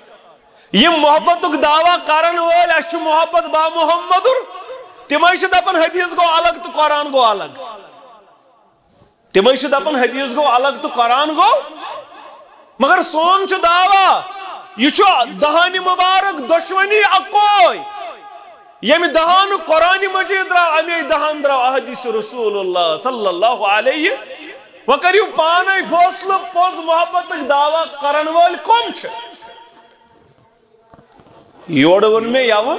یِم محبتُک دعویٰ کرن وٲلۍ، اسہِ چھُ محبت با محمدُر، تِمے چھِ دپان حدیث گوٚو الگ تہٕ قرآن گوٚو الگ۔ تِمے چھِ دپان حدیث گوٚو الگ تہٕ قرآن گوٚو۔ مگر سون چھُ دعویٰ، یہِ چھُ دہانِ مبارک دۄشوٕنی اکوے۔ ییٚمہِ دہان قرآن مجید درٛاو، اَمے دہان درٛاو احادیث رسول اللہ صلی اللہ علیہ۔ وۄنۍ کٔرِو پانے فٲصلہٕ، پوٚز محبتٕکۍ دعویٰ کرن وٲلۍ کٕم چھِ؟ یورٕ ووٚن مےٚ یَوٕ،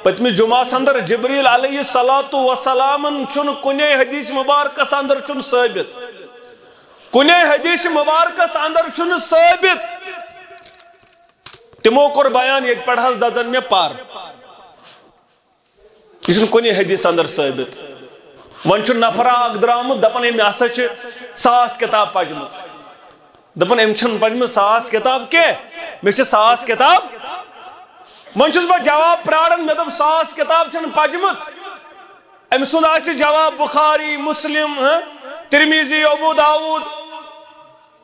پٔتمہِ جمعس اندر جبریل علیہ الصلوۃ والسلامن چھُنہٕ کُنے حدیث مبارکس اندر چھُنہٕ ثٲبت، کُنے حدیث مبارکس اندر چھُنہٕ ثٲبت۔ تِمو کوٚر بیان، ییٚتہِ پٮ۪ٹھ حظ دَزن مےٚ پر۔ یہِ چھُنہٕ کُنہِ حدیث اندر ثٲبت۔ وۄنۍ چھُ نفرا اکھ درٛامُت، دَپان، "أمۍ ہسا چھِ ساس کِتاب پَجمٕژ۔" دَپان، "أمۍ چھَنہٕ پَجمٕژ ساس کِتاب کینٛہہ، مےٚ چھِ ساس کِتاب۔" وۄنۍ چھُس بہٕ جواب پرٛاران، مےٚ دوٚپ، "ساس کِتاب چھَنہٕ پَجمٕژ۔" أمۍ سُنٛد آسہِ جواب بُخاری، مُسلِم، ہہ، تِرمِذی، ابو داوٗد،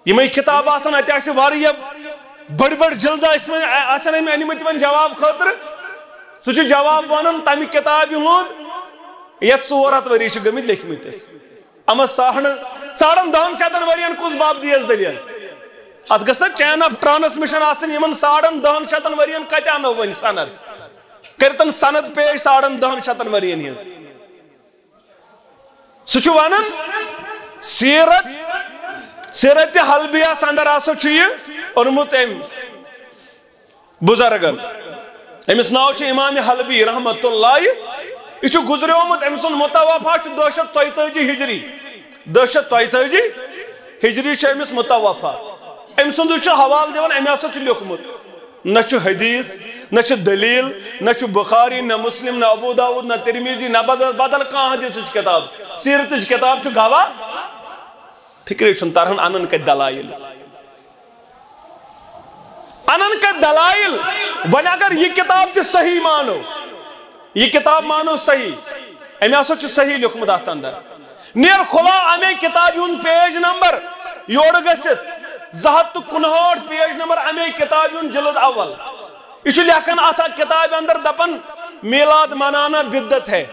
یِمے کِتاب آسَن، اَتہِ آسہِ واریاہ بٔڑۍ بٔڑۍ جِلدٕ ٲسۍ وۄنۍ، آسَن أمۍ أنۍمٕتۍ وۄنۍ جواب خٲطرٕ۔ سُہ چھُ جواب وَنان تَمہِ کِتابہِ ہُنٛد، یَتھ ژور ہَتھ ؤری چھِ گٔمٕتۍ لیکھمٕتِس۔ اَما ساڑَن، ساڑَن دَہَن شَتَن ؤرِیَن کُس باب دیٖیَس دٔلیٖل؟ اَتھ گٔژھ نا chain of transmission آسٕنۍ، یِمَن ساڑَن دَہَن شَتَن ؤرِیَن کَتہِ اَنو وۄنۍ سند؟ کٔرۍتَن سند پیش ساڑَن دَہَن شَتَن ؤرِیَن ہٕنٛز۔ سُہ چھُ وَنان، سیرت، سیرت حلبیَس اندر ہسا چھُ یہِ اوٚنمُت أمۍ بُزرگن۔ أمِس ناو چھُ امام حلبی رحمتہ اللہ۔ یہِ چھُ گُزریومُت، أمۍ سُنٛد متوفا چھُ دَہ شیٚتھ ژۄیتٲجی ہجری۔ دَہ شیٚتھ ژۄیتٲجی ہجری چھُ أمِس متوفا۔ أمۍ سُنٛد چھُ حوالہٕ دِوان، أمۍ ہسا چھُ لیوٚکھمُت۔ نہ چھُ حدیث، نہ چھُ دلیل، نہ چھُ بخاری، نہ مسلم، نہ ابو داود، نہ ترمذی، نہ بدل، بدل کانٛہہ حدیثٕچ کتاب۔ سیرتٕچ کتاب چھُ گواہ۔ فکرے چھُنہٕ تران، انان کتہِ دلائل؟ انان کتہِ دلائل؟ وۄنۍ اگر یہِ کتاب تہِ صحیح مانو، یہِ کتاب مانو صحیح، أمۍ ہسا چھُ صحیح لیوٚکھمُت اتھ اندر۔ نیر کھُلاو امے کتابہِ ہُنٛد page number، یورٕ گٔژھِتھ زٕ ہتھ تہٕ کُنہٲٹھ page number، امے کتابہِ ہُنٛد جلد اول۔ یہِ چھُ لیکھان اتھ کتابہِ اندر، دپان، "میلاد منانا بدعت ہے۔"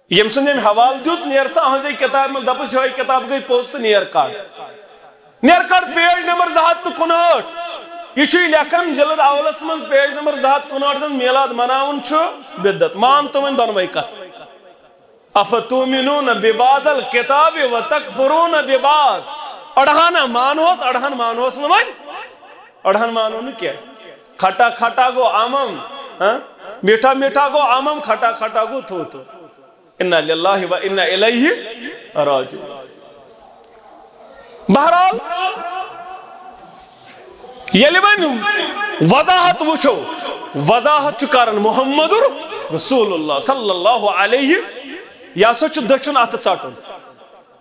ییٚمۍ سُنٛد أمۍ حوالہٕ دیُت، نیر سا أہنٛزے کتابہِ منٛز، دپُس، "یِہوٚے کتاب گٔے پوٚز تہٕ نیر کڑ۔" نیر کڑ page number زٕ ہتھ تہٕ کُنہٲٹھ۔ یہِ چھُ یہِ لیکھان جلد اولس منٛز page number زٕ ہتھ کُنہٲٹھ، میلاد مناوُن چھُ بدعت۔ مان تو وۄنۍ دۄنوَے کتھ۔ "افتؤمنون ببعض الکتاب وتکفرون ببعض۔" اڑہان مانوس، اڑہان مانوس نہٕ وۄنۍ۔ اڑہان مانو نہٕ کینٛہہ۔ کھٹا کھٹا گوٚو امم، ہاں؟ میٹھا میٹھا گوٚو امم، کھٹا کھٹا گوٚو تھو تھو۔ انا للہ و انا الیہ راجعون۔ بہرحال، ییٚلہِ وۄنۍ وضاحت وٕچھو، وضاحت چھُ کران محمد رسول اللہ صلی اللہ علیہ، یہِ ہسا چھُ دٔچھُن اَتھٕ ژَٹُن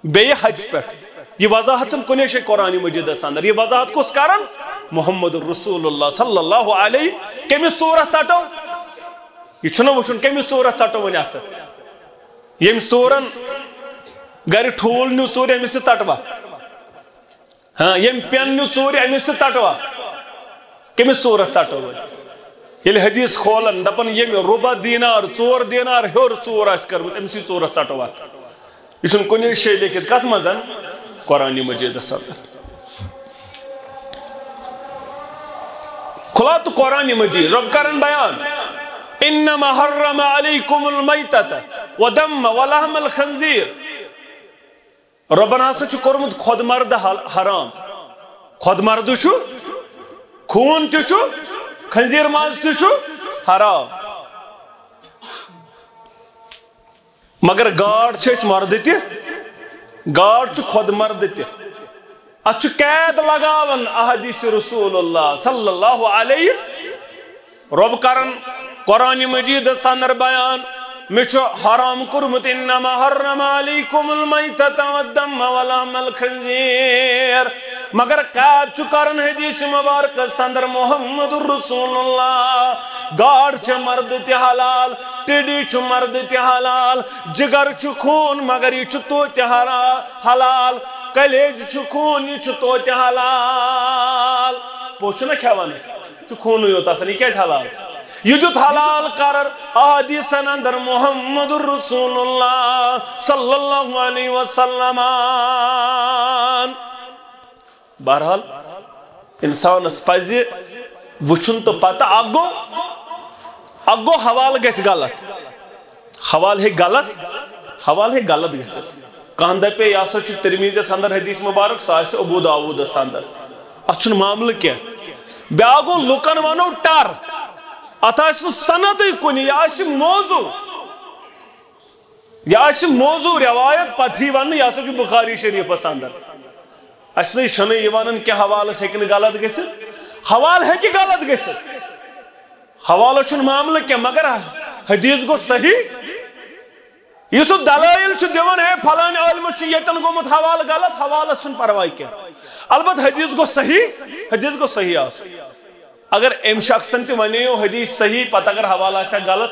بیٚیہِ ہَژِ پٮ۪ٹھ۔ یہِ وضاحت چھُنہٕ کُنے جایہِ قرآن مجیدس اندر۔ یہِ وضاحت کُس کران؟ محمد رسول اللہ صلی اللہ علیہ۔ کٔمِس ژوٗرس ژَٹو؟ یہِ چھُنہ وٕچھُن کٔمِس ژوٗرس ژَٹو وۄنۍ اَتھٕ۔ ییٚمۍ ژوٗرن گرِ ٹھوٗل نیوٗ ژوٗرِ، أمِس تہِ ژَٹوا؟ ہاں، ییٚمۍ پٮ۪ن نیوٗ ژوٗرِ، أمِس تہِ ژَٹوا؟ کٔمِس ژوٗرس ژَٹو وۄنۍ؟ ییٚلہِ حدیث کھولن، دَپن، "ییٚمۍ رُبع دینار، ژور دینار ہیوٚر ژوٗر آسہِ کٔرمٕژ، أمِسٕے ژوٗرس ژَٹو اَتھ۔" یہِ چھُنہٕ کُنے جایہِ لیکھِتھ۔ کَتھ منٛز؟ قرآن مجیدس اندر۔ کھُلاو تہٕ قرآن مجید، رۄب کرن بیان، "انما حرم علیکم المیتۃ والدم ولحم الخنزیر۔" رۄبن ہسا چھُ کوٚرمُت خۄد مرد حل-، حرام۔ خۄد مرد چھُ، خوٗن تہِ چھُ، خنزیر ماز تہِ چھُ حرام۔ مگر گاڈ چھِ أسۍ مرد تہِ، گاڈ چھُ خۄد مرد تہِ۔ اتھ چھُ قید لگاوان احادیث رسول اللہ صلی اللہ علیہ۔ رۄب کرن قرآن مجیدس اندر بیان، مےٚ چھُ حرام کوٚرمُت، "انما حرم علیکم المیتۃ والدم ولحم الخنزیر۔" مگر قید چھُ کران حدیث مبارکس اندر محمد رسول اللہ، گاڈ چھِ مرد تہِ حلال، ٹڈی چھُ مرد تہِ حلال، جگر چھُ خوٗن مگر یہِ چھُ توتہِ حرا-، حلال، کلیج چھُ خوٗن، یہِ چھُ توتہِ حلال۔ پوٚز چھُنہ کھٮ۪وان أسۍ؟ چھُ خوٗنٕے یوت آسان، یہِ کیازِ حلال؟ یہِ دیُت حلال قرار احادیثن اندر محمد رسول اللہ صلی اللہ علیہ وسلم۔ بہرحال، انسانس پزِ وٕچھُن تہٕ پتہٕ اکھ گوٚو، اکھ گوٚو حوالہٕ گژھِ غلط، حوالہٕ ہیٚکہِ غلط، حوالہٕ ہیٚکہِ غلط گٔژھِتھ۔ کانٛہہ دپے، یہِ ہسا چھُ ترمیزیس اندر حدیث مبارک، سُہ آسہِ ابو داوودس اندر۔ اتھ چھُنہٕ معاملہٕ کینٛہہ۔ بیٛاکھ گوٚو، لُکن ونو ٹر، اتھ آسہِ نہٕ سندٕے کُنہِ، یہِ آسہِ موضوع، یہِ آسہِ موضوع روایت، پتہٕ یی وننہٕ، یہِ ہسا چھُ بخاری شریفس اندر۔ اصلی چھنہٕ یہِ ونان کینٛہہ، حوالس ہیٚکہِ نہٕ غلط گٔژھِتھ، حوالہٕ ہیٚکہِ غلط گٔژھِتھ۔ حوالس چھُنہٕ معاملہٕ کینٛہہ، مگر حدیث گوٚو صحیح۔ یُس سُہ دلائل چھُ دِوان، ہے، فلٲنۍ عٲلمَس چھُ ییٚتٮ۪ن گوٚمُت حوالہٕ غلط، حوالَس چھُنہٕ پرواے کینٛہہ۔ البتہ حدیث گوٚو صحیح، حدیث گوٚو صحیح آسُن۔ اگر أمۍ شخصن تہِ وَنیو حدیث صحیح، پتہٕ اگر حوالہٕ آسہِ ہا غلط،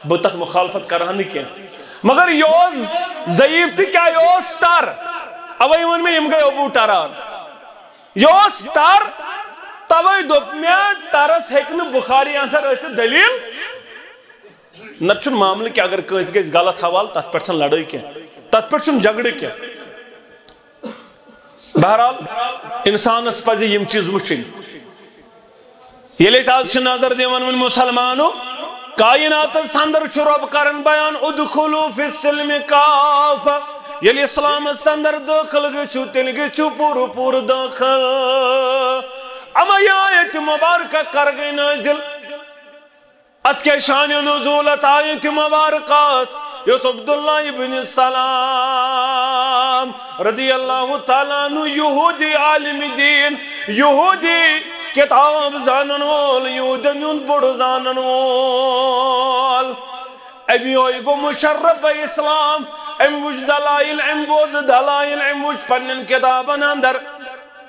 بہٕ تَتھ مُخالفت کرٕ ہا نہٕ کینٛہہ۔ مگر یہِ اوس ضعیف تہٕ کیٛاہ، یہِ اوس ٹر، اَوَے ووٚن مےٚ یِم گٔے ابو ٹران۔ یہِ اوس ٹر، تَوَے دوٚپ مےٚ، ٹرس ہیٚکہِ نہٕ بخاری اندر ٲسِتھ دٔلیٖل۔ نتہٕ چھُنہٕ معاملہٕ کہِ اگر کٲنٛسہِ گژھِ غلط حوالہٕ، تتھ پٮ۪ٹھ چھَنہٕ لڑٲے کینٛہہ، تتھ پٮ۪ٹھ چھُنہٕ جھگڑٕ کینٛہہ۔ بہرحال، انسانس پزِ یِم چیٖز وٕچھِنۍ۔ ییٚلہِ أسۍ آز چھِ نظر دِوان وۄنۍ مُسلمانو، کائناتس اندر چھُ رۄب کران بیان، "ادخلوا فی السلم کافہ"۔ ییٚلہِ اسلامس اندر دٲخل گٔژھِو، تیٚلہِ گٔژھِو پوٗرٕ پوٗرٕ دٲخل۔ اما یہِ آیت مبارکہ کر گٔے نٲزِل؟ اتھ کیٛاہ شانِ نزول اتھ آیتِ مبارکس؟ یُس عبداللہ ابن سلام رضی اللہ تعالیٰ عنہ، یہودی عالم دین، یہودی کتاب زانن وول، یہودین ہُنٛد بوٚڑ زانن وول، أمی ہوے گوٚو مشرف اسلام۔ أمۍ وٕچھ دلائل، أمۍ بوز دلائل، أمۍ وٕچھ پننٮ۪ن کتابن اندر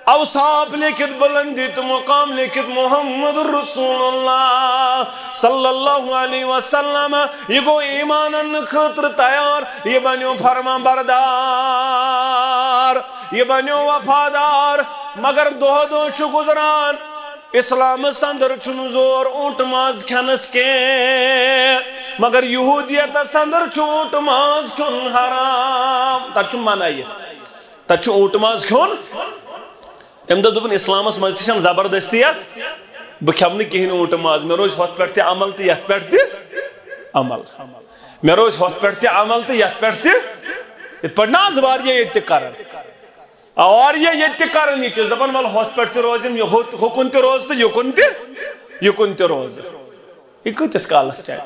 اوصاف لیکھِتھ، بلندی تہٕ مقام لیکھِتھ، محمد رسول اللہ صلی اللہ علیہ وسلم۔ یہِ گوٚو ایمان اننہٕ خٲطرٕ تیار، یہِ بنیو فرما بردار، یہِ بنیو وفادار۔ مگر دۄہ دۄہ چھُ گُزران، اسلامس اندر چھُنہٕ زور اوٗنٹ ماز کھٮ۪نس کینٛہہ، مگر یہودیتس اندر چھُ اوٗنٹ ماز کھیوٚن حرام، تتہِ چھُ منع یہِ۔ تتہِ چھُ اوٗنٹ ماز کھیوٚن۔ أمۍ دوٚپ، دوٚپُن، "اسلامس منٛز تہِ چھنہٕ زبردستی اتھ، بہٕ کھٮ۪مہٕ نہٕ کِہیٖنۍ اوٗنٹ ماز، مےٚ روزِ ہۄتھ پٮ۪ٹھ تہِ عمل تہٕ یتھ پٮ۪ٹھ تہِ عمل، مےٚ روزِ ہۄتھ پٮ۪ٹھ تہِ عمل تہٕ یتھ پٮ۪ٹھ تہِ"۔ یِتھ پٲٹھۍ نہ آز واریاہ ییٚتہِ تہِ کران، آ، واریاہ ییٚتہِ تہِ کران یہِ چیٖز، دپان، "ول، ہۄتھ پٮ۪ٹھ تہِ روزِ، یہِ ہُتھ، ہُکُن تہِ روزٕ تہٕ یُکُن تہِ، یُکُن تہِ روزٕ۔" یہِ کۭتِس کالس چلہِ؟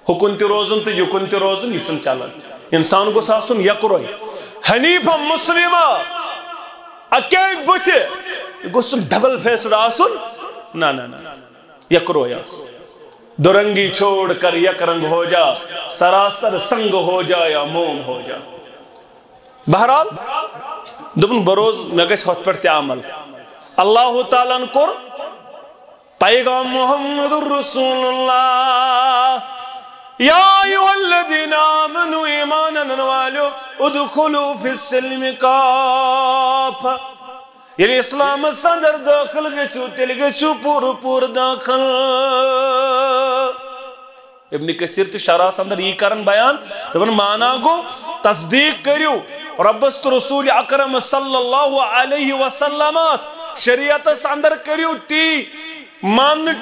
ہُکُن تہِ روزُن تہٕ یُکُن تہِ روزُن، یہِ چھُنہٕ چلان۔ انسان گوٚژھ آسُن یکروے، حنیفہ مسلمہ، اکے بُتھِ۔ یہِ گوٚژھ نہٕ ڈبل فیسڈ آسُن۔ نہ، نہ، نہ، یکروے آسُن۔ دو رنگی چھوڑ کر یک رنگ ہو جا، سراسر سنگ ہو جا یا موم ہو جا۔ بہرحال، دوٚپُن، بہٕ روز، مےٚ گژھِ ہۄتھ پٮ۪ٹھ تہِ عمل۔ اللہ تعالیٰ ہن کوٚر پیغام محمد رسول اللہ۔ یا ایھا الذین آمنوا، ایمان انن والیو، ادخلوا فی السلم کافہ۔ ییٚلہِ اسلامس اندر دٲخل گٔژھِو، تیٚلہِ گٔژھِو پوٗرٕ پوٗرٕ دٲخل۔ ابن کثیر تہِ شرحس اندر یی کران بیان، دپان، معنی گوٚو، تصدیق کٔرِو رۄبس تہٕ رسول اکرم صلی اللہ علیہ وسلمس، شریعتس اندر کٔرِو تی ماننہٕ،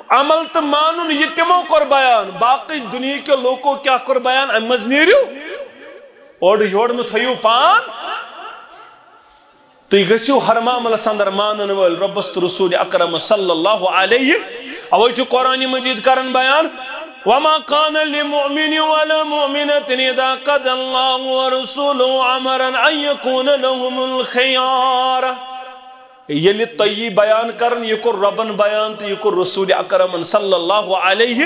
عمل تہٕ مانُن، یہِ تِمو کوٚر بیان۔ باقٕے دُنیہکیو لوٗکو کیٛاہ کوٚر بیان، امہِ منٛز نیٖرِو، اورٕ یورٕ مہٕ تھٲیِو پان۔ تُہۍ گٔژھِو ہر معاملس اندر مانن وٲلۍ رۄبس تہٕ رسول اکرم صلی اللہ علیہ۔ اوے چھُ قرآن مجید کران بیان، "وما كان لمؤمن ولا مؤمنة إذا قضى الله ورسوله أمرا أن يكون لهم الخيارة۔" ییٚلہِ تۄہہِ یہِ بیان کران، یہِ کوٚر رۄبن بیان تہٕ یہِ کوٚر رسول اکرمن صلی اللہ علیہ،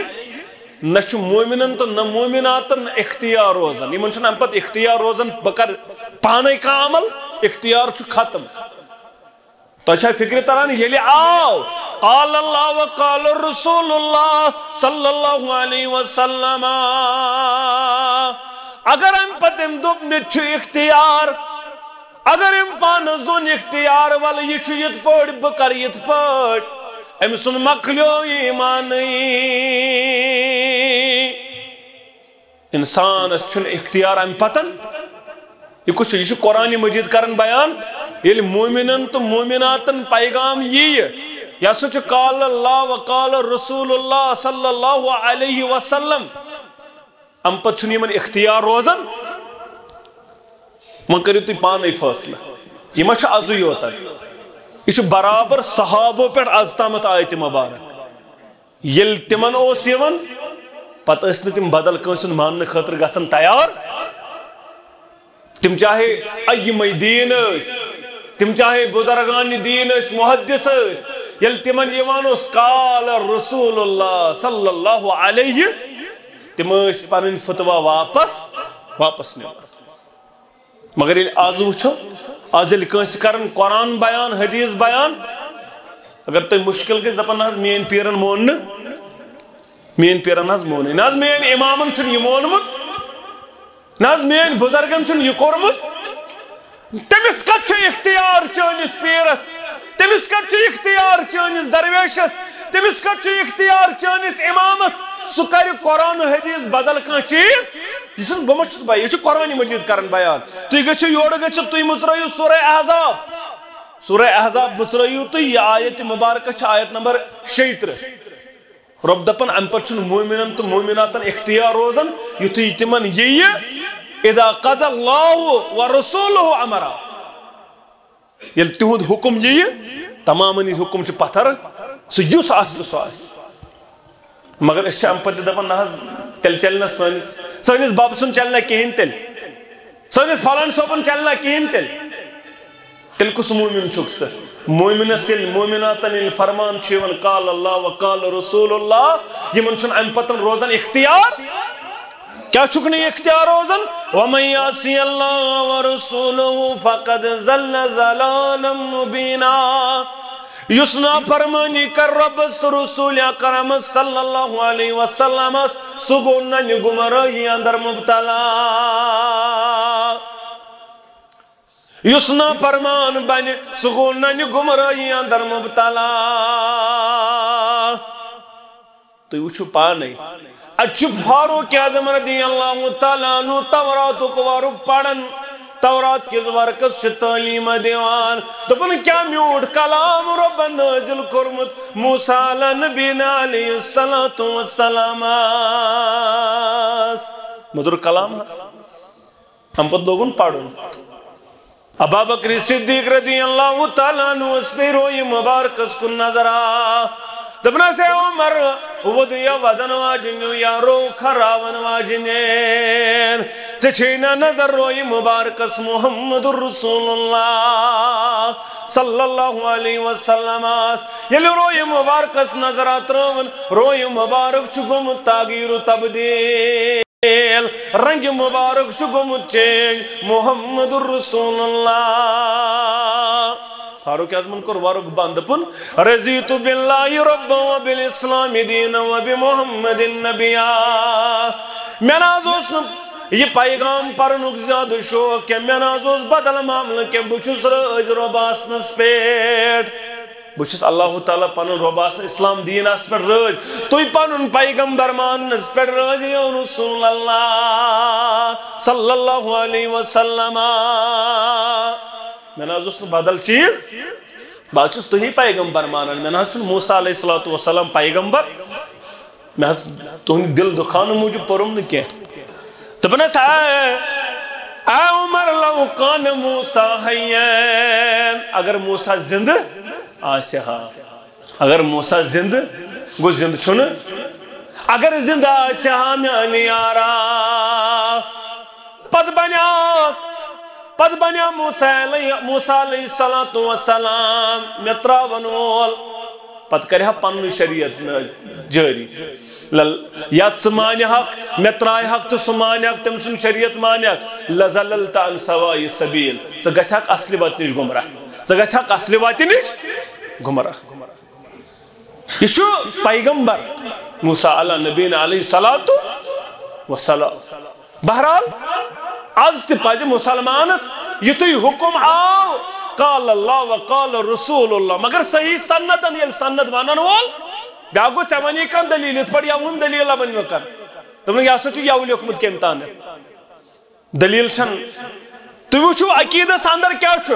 نہ چھُ مومنن تہٕ نہ مومناتن اختیار روزان۔ یِمن چھُنہٕ اَمہِ پتہٕ اختیار روزان، بہٕ کرٕ پانے کانٛہہ عمل، اختیار چھُ ختم۔ تۄہہِ چھا فکرِ تران، ییٚلہِ آو قال اللہ و قال رسول اللہ صلی اللہ علیہ وسلم، اگر اَمہِ پتہٕ أمۍ دوٚپ، "مےٚ چھُ اختیار"، اگر أمۍ پانس زون اختیار، ولہٕ یہِ چھُ یِتھ پٲٹھۍ، بہٕ کرٕ یِتھ پٲٹھۍ، أمۍ سُنٛد مۄکلیو ایمانٕے۔ انسانس چھُنہٕ اختیار امہِ پتن۔ یہِ کُس چھُ؟ یہِ چھُ قرآن مجید کران بیان۔ ییٚلہِ مومنن تہٕ مومناتن پیغام ییہِ، یہِ ہسا چھُ قال اللہ و قال رسول اللہ صلی اللہ علیہ وسلم۔ امہِ پتہٕ چھُنہٕ یِمن اختیار روزان۔ وۄنۍ کٔرِو تُہۍ پانے فٲصلہٕ، یہِ ما چھُ ازٕے یوتن؟ یہِ چھُ برابر صحابو پٮ۪ٹھ از تامتھ آیتِ مبارک۔ ییٚلہِ تِمن اوس یِوان، پتہٕ ٲسۍ نہٕ تِم بدل کٲنٛسہِ ہُنٛد ماننہٕ خٲطرٕ گژھان تیار۔ تِم چاہے ائمہ دین ٲسۍ، تِم چاہے بزرگان دین ٲسۍ، محدث ٲسۍ، ییٚلہِ تِمن یِوان اوس قال رسول اللہ صلی اللہ علیہ، تِم ٲسۍ پنٕنۍ فتویٰ واپس واپس نِوان۔ مگر ییٚلہِ آز وٕچھو، آز ییٚلہِ کٲنٛسہِ کرن قرآن بیان، حدیث بیان، اگر تۄہہِ مُشکِل گژھِ، دپان، "نہ حظ، میٲنۍ پیٖرن مون نہٕ، میٲنۍ پیٖرن حظ مونٕے نہٕ حظ، میٲنۍ امامن چھُنہٕ یہِ مونمُت، نہ حظ، میٲنۍ بُزرگن چھُنہٕ یہِ کوٚرمُت۔" تٔمِس کتھ چھُ اختیار چٲنِس پیٖرس؟ تٔمِس کتھ چھُ اختیار چٲنِس درویشس؟ تٔمِس کتھ چھُ اختیار چٲنِس امامس؟ سُہ کرِ قرآن حدیث بدل کانٛہہ چیٖز۔ یہِ چھُنہٕ، بہٕ ما چھُس بیا-، یہِ چھُ قرآن مجید کران بیان۔ تُہۍ گٔژھِو یورٕ گٔژھِتھ، تُہۍ مُژرٲیِو سورہ احزاب۔ سورہ احزاب مُژرٲیِو تُہۍ، یہِ آیت مبارکہ چھِ آیت نمبر شیٚیہِ ترٕٛہ۔ رۄب دپان، امہِ پتہٕ چھُنہٕ مومنن تہٕ مومناتن اختیار روزان، یُتھُے تِمن یِیہِ، "اذا قضى الله ورسوله امرا"۔ ییٚلہِ تِہُنٛد حُکُم یِیہِ، تمامن یہِ حُکُم چھُ پتھر، سُہ یُس آسہِ تہٕ سُہ آسہِ۔ مگر أسۍ چھِ امہِ پتہٕ تہِ دپان، نہ حظ، تیٚلہِ چلہِ نہٕ سٲنِس، سٲنِس ببہٕ سُنٛد چلہِ نہ کِہیٖنۍ تیٚلہِ، سٲنِس فلٲنۍ صٲبُن چلہِ نہ کِہیٖنۍ تیٚلہِ۔ تیٚلہِ کُس مومن چھُکھ ژٕ؟ مومنس ییٚلہِ، مومناتن ییٚلہِ فرمان چھُ یِوان، "قال الله وقال رسول الله"، یِمن چھُنہٕ امہِ پتہٕ روزان اختیار۔ کیٛاہ چھُکھ نہٕ اختیار روزان؟ "ومن يعص الله ورسوله فقد ضل ضلالا مبينا"۔ یُس نافرمٲنی کر رۄبس تہٕ رسول اکرمس صلی اللہ علیہ وسلمس، سُہ گوٚو ننہِ گمراہی اندر مبتلا۔ یُس نافرمان بنہِ، سُہ گوٚو ننہِ گمراہی اندر مبتلا۔ تُہۍ وٕچھِو پانے، اتہِ چھُ فاروق اعظم رضی اللہ تعالیٰ عنہ توراتُک ورُق پران، تورات کِس ورقس چھِ تعلیٖم دِوان، دپان، کیٛاہ میوٗٹھ کلام رۄبن نٲزِل کوٚرمُت موسیٰ علیٰ نبینا علیہ الصلوۃ والسلامس۔ مٔدُر کلام حظ۔ امہِ پتہٕ لوگُن پرُن۔ ابابکر صدیق رضی اللہ تعالیٰ عنہ ٲس پیٚیہِ رویہِ مبارکس کُن نظرا۔ دوٚپنس، "اے عمر، وُدُے یا ودن واجنیو یا رو خراون واجنین، ژےٚ چھے نہ نظر رویہِ مبارکس محمد رسول اللہ صلی اللہ علیہ وسلمس؟" ییٚلہِ رویہِ مبارکس نظرا ترٲون، رویہِ مبارک چھُ گوٚمُت تغییر و تبدیل۔ رنگ مبارک چھُ گوٚمُت چینج۔ محمد رسول اللہ۔ فاروق اعظمن کوٚر ورُق بند، دوٚپُن، "رضیت باللہ ربا وبالاسلام دینا وبمحمد نبیا۔" مےٚ نہ حظ اوس نہٕ یہِ پیغام پرنُک زیادٕ شوق کینٛہہ، مےٚ نہ حظ اوس بدل معاملہٕ کینٛہہ، بہٕ چھُس رٲضۍ رۄب آسنس پٮ۪ٹھ۔ بہٕ چھُس اللہ تعالیٰ پنُن رۄب آسنہٕ اسلام دیٖنس پٮ۪ٹھ رٲضۍ، تُہۍ پنُن پیغمبر ماننس پٮ۪ٹھ رٲضۍ، یا رسول اللہ صلی اللہ علیہ وسلم۔ مےٚ نہ حظ اوس نہٕ بدل چیٖز، بہٕ حظ چھُس تُہی پیغمبر مانان، مےٚ نہ حظ چھُنہٕ موسیٰ علیہ الصلوۃ والسلام پیغمبر، مےٚ حظ تُہنٛدِ دِل دُکھاونہٕ موٗجوٗب پوٚرُم نہٕ کینٛہہ۔ دوٚپنس، "اے، اے عمر، لو کان موسیٰ حیاً، اگر موسیٰ زندٕ آسہِ ہا، اگر موسیٰ زندٕ، گوٚو زندٕ چھُنہٕ، اگر زندٕ آسہِ ہا میانہِ یارا۔" پتہٕ بنیٛاو، پتہٕ بنیٛاو موسیٰ علیہ، موسیٰ علیہ الصلوۃ والسلام مےٚ ترٛاوَن وول۔ پتہٕ کرِ ہا پننُے شریعت نٲز-، جٲری۔ لل-، یا ژٕ مانہِ ہکھ، مےٚ ترٛایہِ ہکھ تہٕ سُہ مانہِ ہکھ، تٔمۍ سُنٛد شریعت مانہِ ہکھ، لَزَلَلْتَ عَنْ سَوَاءِ السَّبِيلِ۔ ژٕ گژھِ ہکھ اصلہِ وتہِ نِش گمراہ۔ ژٕ گژھِ ہکھ اصلہِ وتہِ نِش گمراہ۔ یہِ چھُ پیغمبر موسیٰ علیٰ نبینا علیہ الصلوۃ والسلام۔ بہرحال، از تہِ پزِ مسلمانس یُتھُے حکم آو، قال اللہ و قال رسول اللہ، مگر صحیح سندن ییٚلہِ سند ونن وول، بیٛاکھ گوٚو، ژےٚ ونی کانٛہہ دلیل، یِتھ پٲٹھۍ یوٕ ہُم دلیل ونہِ مےٚ کانٛہہ۔ دوٚپُن، یہِ ہسا چھُ یوٕ لیوٚکھمُت کٔمۍ تانٮ۪تھ۔ دلیل چھن۔ تُہۍ وٕچھِو عقیدس اندر کیٛاہ چھُ۔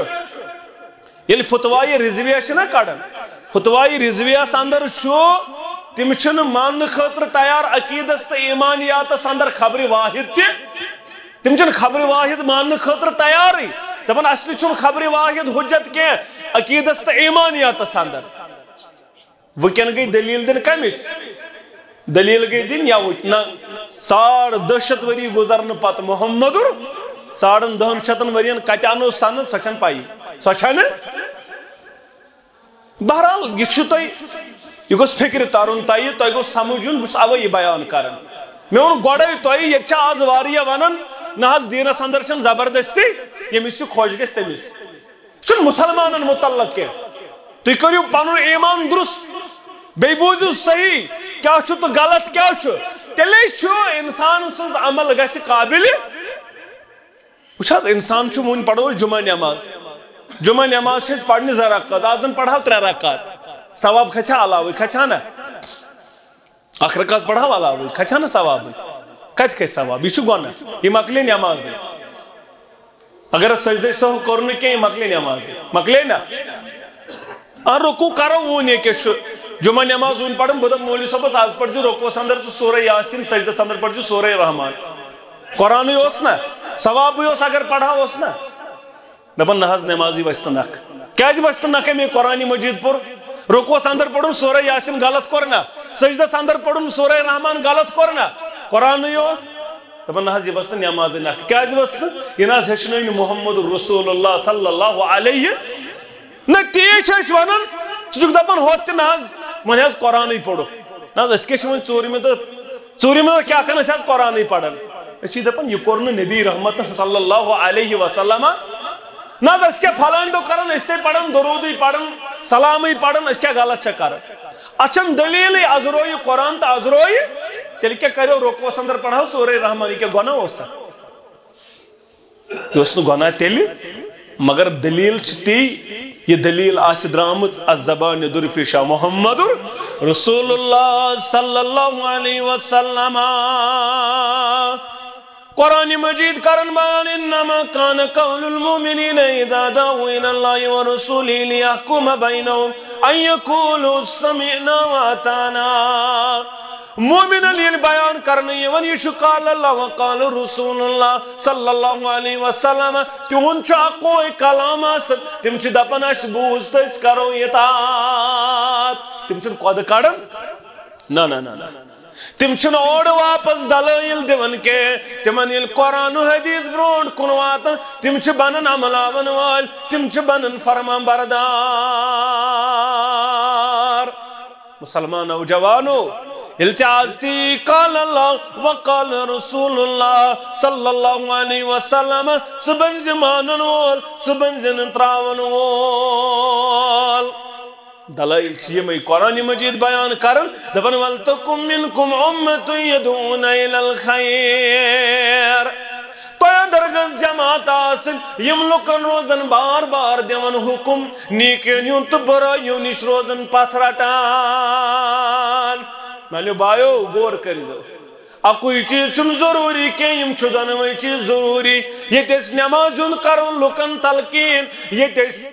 ییٚلہِ فتویٰ رضویہ چھِنہ کڑان، فتویٰ رضویہس اندر چھُ، تِم چھِنہٕ ماننہٕ خٲطرٕ تیار عقیدس تہٕ ایمانیاتس اندر خبرِ واحد تہِ۔ تِم چھِنہٕ خبرِ واحد ماننہٕ خٲطرٕ تیارٕے۔ دپان، اَسہِ نِش چھُنہٕ خبرِ واحد حجت کینٛہہ عقیدس تہٕ ایمانیاتس اندر۔ وٕنکٮ۪ن گٔے دٔلیٖل دِنہٕ کَمِچ؟ دٔلیٖل گٔے دِنہٕ یَوٕچ۔ نہ، ساڑ دَہ شیٚتھ ؤری گُزرنہٕ پتہٕ محمدُر، ساڑن دَہن شیٚتن ؤرین کَتہِ اَنو سند، سۄ چھَنہٕ پَیی۔ سۄ چھَنہٕ۔ بہرحال، یہِ چھُ تۄہہِ، یہِ گوٚژھ فِکرِ تَرُن تۄہہِ، تۄہہِ گوٚژھ سمجھ یُن، بہٕ چھُس اَوَے یہِ بیان کران۔ مےٚ ووٚن گۄڈَے تۄہہِ، ییٚتہِ چھِ آز واریاہ وَنان، نہ حظ، دیٖنس اندر چھنہٕ زبردستی، ییٚمِس یہِ خۄش گژھِ تٔمِس۔ یہِ چھُنہٕ مُسلمانن مُتعلق کینٛہہ۔ تُہۍ کٔرِو پنُن ایمان درست، بیٚیہِ بوٗزِو صحیح، کیٛاہ چھُ تہٕ غلط کیٛاہ چھُ۔ تیٚلے چھُ انسان سٕنٛز عمل گژھِ قابل۔ وٕچھ حظ، انسان چھُ، وُنہِ پرو أسۍ جمعہ نماز۔ جمعہ نماز چھِ أسۍ پرنہِ زٕ رکعت، آز زن پرہو ترٛےٚ رکعت۔ ثواب کھژِ ہا علاوٕے، کھژِ ہا نہ؟ اکھ رکعت پرہو علاوٕے، کھژِ ہا نہ ثوابٕے؟ کتہِ کھژِ ثواب؟ یہِ چھُ گۄناہ، یہِ مۄکلے نمازٕے۔ اگر سجدٕ سہو کوٚر نہٕ کینٛہہ، یہِ مۄکلے نمازٕے، مۄکلے نہ؟ آ، رکوع کرو وُنہِ، یہِ کیٛاہ چھُ؟ جمعہ نماز وُنہِ پرن، بہٕ دپہٕ مولوی صٲبس، آز پرزِ رکوعس اندر ژٕ سورہ یاسین، سجدس اندر پرزِ سورہ رحمان۔ قرآنٕے اوس نہ، ثوابٕے اوس، اگر پرہا اوس نہ۔ دپان، نہ حظ، نمازٕے وسہِ نہٕ نکھٕ۔ کیٛازِ وسہِ نہٕ نکھٕ؟ مےٚ قرآن مجید پوٚر، رکوعس اندر پوٚرُن سورہ یاسین، غلط کوٚر نہ؟ سجدس اندر پوٚرُن سورہ رحمان، غلط کوٚر نہ؟ قرآنٕے اوس۔ دپان، نہ حظ، یہِ وسہِ نہٕ نمازٕے نکھٕ۔ کیٛازِ وسہِ نہٕ؟ یہِ نہ حظ ہیٚچھنٲے نہٕ محمد رسول اللہ صلی اللہ علیہ۔ نہ، تی چھِ أسۍ ونان، ژٕ چھُکھ دپان، ہۄتھ تہِ نہ حظ، وۄنۍ حظ قرآنٕے پوٚرُکھ۔ نہ حظ، أسۍ کیٛاہ چھِ وۄنۍ ژوٗرِمہِ دۄہ، ژوٗرِمہِ دۄہ کیٛاہ کران؟ أسۍ حظ قرآنٕے پران۔ أسۍ چھِ دپان، یہِ کوٚر نہٕ نبی رحمت صلی اللہ علیہ وسلم۔ نہ حظ، أسۍ کیٛاہ فلٲنۍ دۄہ کران؟ أسۍ تے پران، درودٕے پران، سلامٕے پران، أسۍ کیٛاہ غلط چھا کران؟ اتھ چھنہٕ دلیلٕے، از رویہِ قرآن تہٕ از رویہِ، تیٚلہِ کیٛاہ کریو؟ رکوعس اندر پرہو سورہ رحمان، یہِ کیٛاہ گۄناہ اوسا؟ یہِ اوس نہٕ گۄناہ تیٚلہِ، مگر دٔلیٖل چھِ تی، یہِ دٔلیٖل آسہِ درٛامٕژ از زبانِ درپیشہ محمد رسول اللہ صلی اللہ علیہ وسلم۔ قرآن مجید کرن بیان، انما کان قول المؤمنین اذا دعوا الی اللہ ورسولہ لیحکم بینہم ان یقولوا سمعنا واطعنا۔ مومنن ییٚلہِ بیان کرنہٕ یِوان، یہِ چھُ قال اللہ و قال رسول اللہ صلی اللہ علیہ وسلم، تِہُنٛد چھُ اکوے کلام آسان، تِم چھِ دپان، اسہِ بوٗز تہٕ أسۍ کرو اطاعت۔ تِم چھِنہٕ قۄدٕ کڑان، نہ، نہ، نہ، نہ۔ تِم چھِنہٕ اورٕ واپس دلٲیل دِوان کینٛہہ۔ تِمن ییٚلہِ قرآن و حدیث برونٛٹھ کُن واتان، تِم چھِ بنان عملاون وٲلۍ، تِم چھِ بنان فرمان بردار۔ مسلمان نوجوانو، ییٚلہِ ژےٚ از تہِ قال اللہ و قال رسول اللہ صلی اللہ علیہ وسلم، ژٕ بنزِ مانن وول، ژٕ بنزِ نہٕ تراون وول۔ دلائل چھِ یِمے قرآن مجید بیان کران، دپان، "ولتکن منکم امۃ یدعون الی الخیر۔" تۄہہِ اندر گٔژھ جماعت آسٕنۍ، یِم لُکن روزن بار بار دِوان حکم، نیکیو تہٕ بُرٲیو نِش روزن پتھ رٹان۔ میانیو بایو، غور کٔرزیو۔ اکُے چیز چھُنہٕ ضروٗری کینٛہہ، یِم چھِ دۄنوَے چیز ضروٗری۔ ییٚتہِ أسۍ نماز ہُنٛد کرو لُکن تلقین، ییٚتہِ أسۍ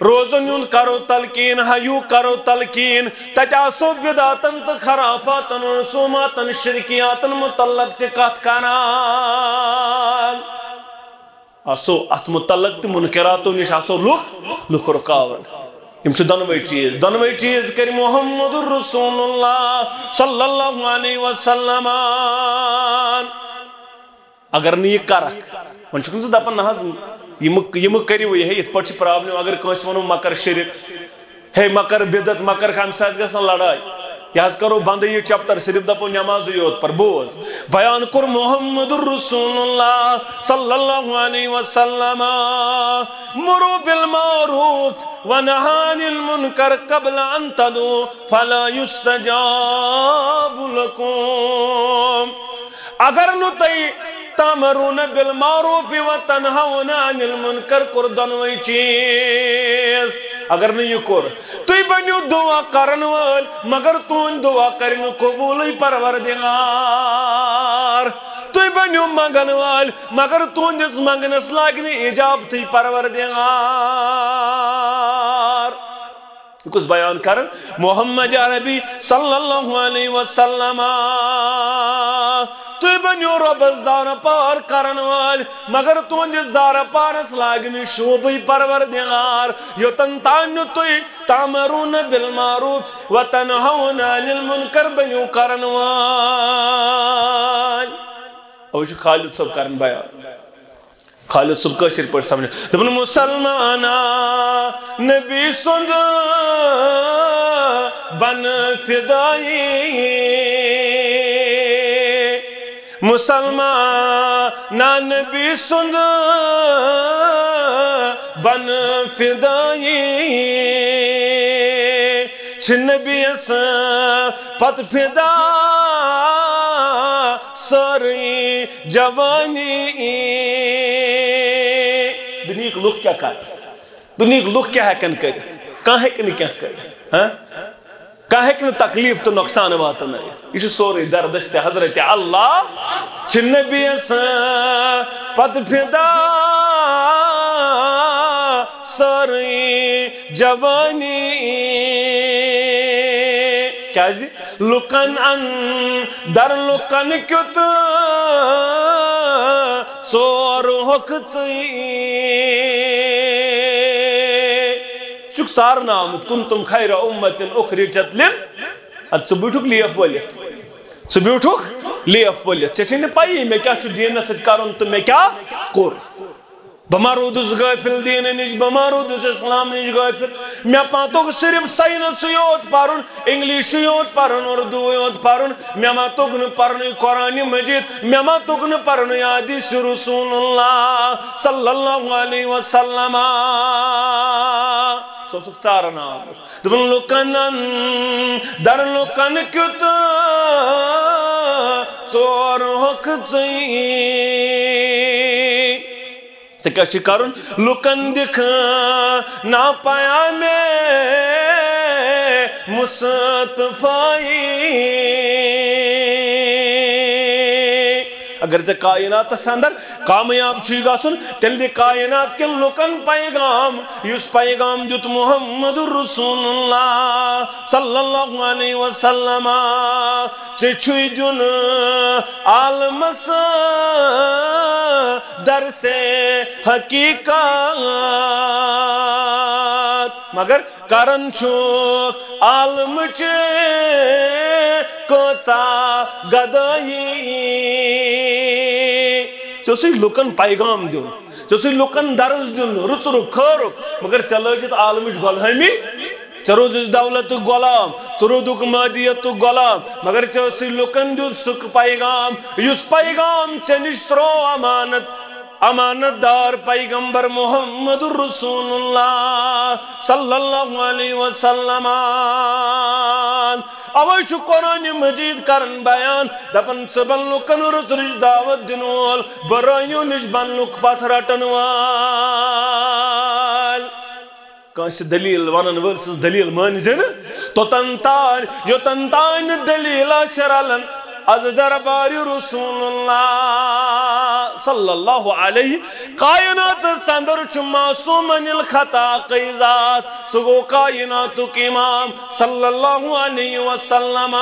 روزن ہُنٛد کرو تلقین، حیوٗ کرو تلقین، تتہِ آسو بدعتن تہٕ خرافاتن، رسوماتن، شرکیاتن متعلق تہِ کتھ کران۔ آسو اتھ متعلق تہِ منکراتو نِش آسو لُکھ، لُکھ رُکاوان۔ یِم چھِ دۄنوَے چیٖز، دۄنوَے چیٖز کٔرۍ محمد رسول اللہ صلی اللہ علیہ وسلم۔ اگر نہٕ یہِ کرکھ، وۄنۍ چھُکھ نہٕ ژٕ دپان، نہ حظ، یِمہٕ، یِمہٕ کٔرِو یہِ، ہے، یِتھ پٲٹھۍ چھِ problem۔ اگر کٲنٛسہِ وَنو مہ کر شرک، ہے، مہ کر بدعت، مہ کر، کَمہِ سۭتۍ گژھن لڑٲے؟ یہِ حظ کرو بندٕے یہِ chapter، صرف دپو نمازٕے یوت پر۔ بوز، بیان کوٚر محمد رسول اللہ صلی اللہ علیہ وسلم، "مروا بالمعروف ونہوا عن المنکر قبل ان تدعوا فلا یستجاب لکم۔" اگر نہٕ تۄہہِ تأمرون بالمعروف وتنهون عن المنکر کوٚر دۄنوَے چیٖز، اگر نہٕ یہِ کوٚر، تُہۍ بٔنِو دُعا کرن وٲلۍ، مگر تُہُنٛد دُعا کرِ نہٕ قبوٗلٕے پروردگار۔ تُہۍ بٔنِو منگن وٲلۍ، مگر تُہُنٛدِس منگنس لگہِ نہٕ اجابتٕے پروردگار۔ یہِ کُس بیان کران؟ محمد عربی صلی اللہ علیہ وسلم۔ تُہۍ بٔنِو رۄبس زارٕ پار کرن وٲلۍ، مگر تُہنٛدِس زارٕ پارس لاگہِ نہٕ شوٗبٕے پروردگار، یوٚتن تام نہٕ تُہۍ تأمرون بالمعروف وتنهون عن المنکر بٔنِو کرن وٲلۍ۔ اوے چھُ خالد صٲب کران بیان۔ خالد صٲب کٲشِر پٲٹھۍ سمجھ۔ دوٚپُن، "مسلمانا، نبی سُنٛد بن فدائی، مسلمان نبی سُنٛد بن فدائی، چھِ نبیَس پتہٕ فدا سٲرٕے جوانی۔ دُنیہٕکۍ لُکھ کیٛاہ کرن؟ دُنیہٕکۍ لُکھ کیٛاہ ہٮ۪کن کٔرِتھ؟ کانٛہہ ہیٚکہِ نہٕ کینٛہہ کٔرِتھ، ہاں؟ کانٛہہ ہیٚکہِ نہٕ تکلیف تہٕ نۄقصان واتنٲیِتھ۔ یہِ چھُ سورُے دردست حضرت اللہ۔ چھِ نبیَس پتہٕ فدا سٲرٕے جوانی۔ کیٛازِ؟ لُکن اندر لُکن کیُتھ ژور ہۄکھ ژٕے۔ ژٕ چھُکھ ژارنہٕ آمُت، "کنتم خیر امت اخرجت لل"۔ ادٕ ژٕ بیوٗٹھُکھ لیف ؤلِتھ، ژٕ بیوٗٹھُکھ لیف ؤلِتھ۔ ژےٚ چھے نہٕ پَیی مےٚ کیٛاہ چھُ دیٖنَس سۭتۍ کَرُن تہٕ مےٚ کیٛاہ کوٚر۔ بہٕ ما روٗدُس غٲفِل دیٖنہٕ نِش، بہٕ ما روٗدُس اِسلام نِش غٲفِل؟ مےٚ ما توٚگ صرف ساینَسٕے یوت پَرُن، اِنگلِشٕے یوت پَرُن، اُردوٗ یوت پَرُن؟ مےٚ ما توٚگ نہٕ پَرنُے قرآنِ مجیٖد؟ مےٚ ما توٚگ نہٕ پَرنُے حدیث رسول اللہ صلی اللہ علیہ وسلم؟ سُہ اوسُکھ ژاران آمُت۔ دوٚپُن، لُکن اندر لُکن کیُتھ ژور ہۄکھ ژٕے۔ ژےٚ کیٛاہ چھُے کرُن؟ لُکن دِکھ نا پیامِ مصطفیٰ۔ اگر ژےٚ کائناتس اندر کامیاب چھُے گژھُن، تیٚلہِ دِ کائنات کٮ۪ن لُکن پیغام، یُس پیغام دیُت محمد رسول اللہ صلی اللہ علیہ وسلم۔ ژےٚ چھُے دیُن عالمس درسِ حقیقت، مگر کران چھُکھ عالمٕچ کۭژاہ گدٲیی۔ ژےٚ اوسُے لُکن پیغام دیُن، ژےٚ اوسُے لُکن درس دیُن، رٕژرُک خٲرُک، مگر ژےٚ لٲجِتھ عالمٕچ غلٲمی۔ ژےٚ روٗزُس دولتُک غلام، ژٕ روٗدُکھ مادیتُک غلام، مگر ژےٚ اوسُے لُکن دیُن سُہ پیغام، یُس پیغام ژےٚ نِش ترٛوو امانت۔ امانت دار پیغمبر محمد رسول اللہ صلی اللہ علیہ وسلم۔ اوے چھُ قرآن مجید کران بیان، دپان، ژٕ بن لُکن رٕژ رٕژ دعوت دِنہٕ وول، بُرٲیِو نِش بن لُکھ پتھ رٹن وٲلۍ۔ کٲنٛسہِ دٔلیٖل وَنَن وٲلۍ سٕنٛز دٔلیٖل مٲنۍ زِ نہٕ، توٚتَن تام یوٚتَن تام نہٕ دٔلیٖل آسہِ رَلان از دربارِ رسول اللہ صلی اللہ علیہ۔ کائناتَس اندر چھُ معصوم عن الخطا کٕے ذات، سُہ گوٚو کائناتُک امام صلی اللہ علیہ وسلم۔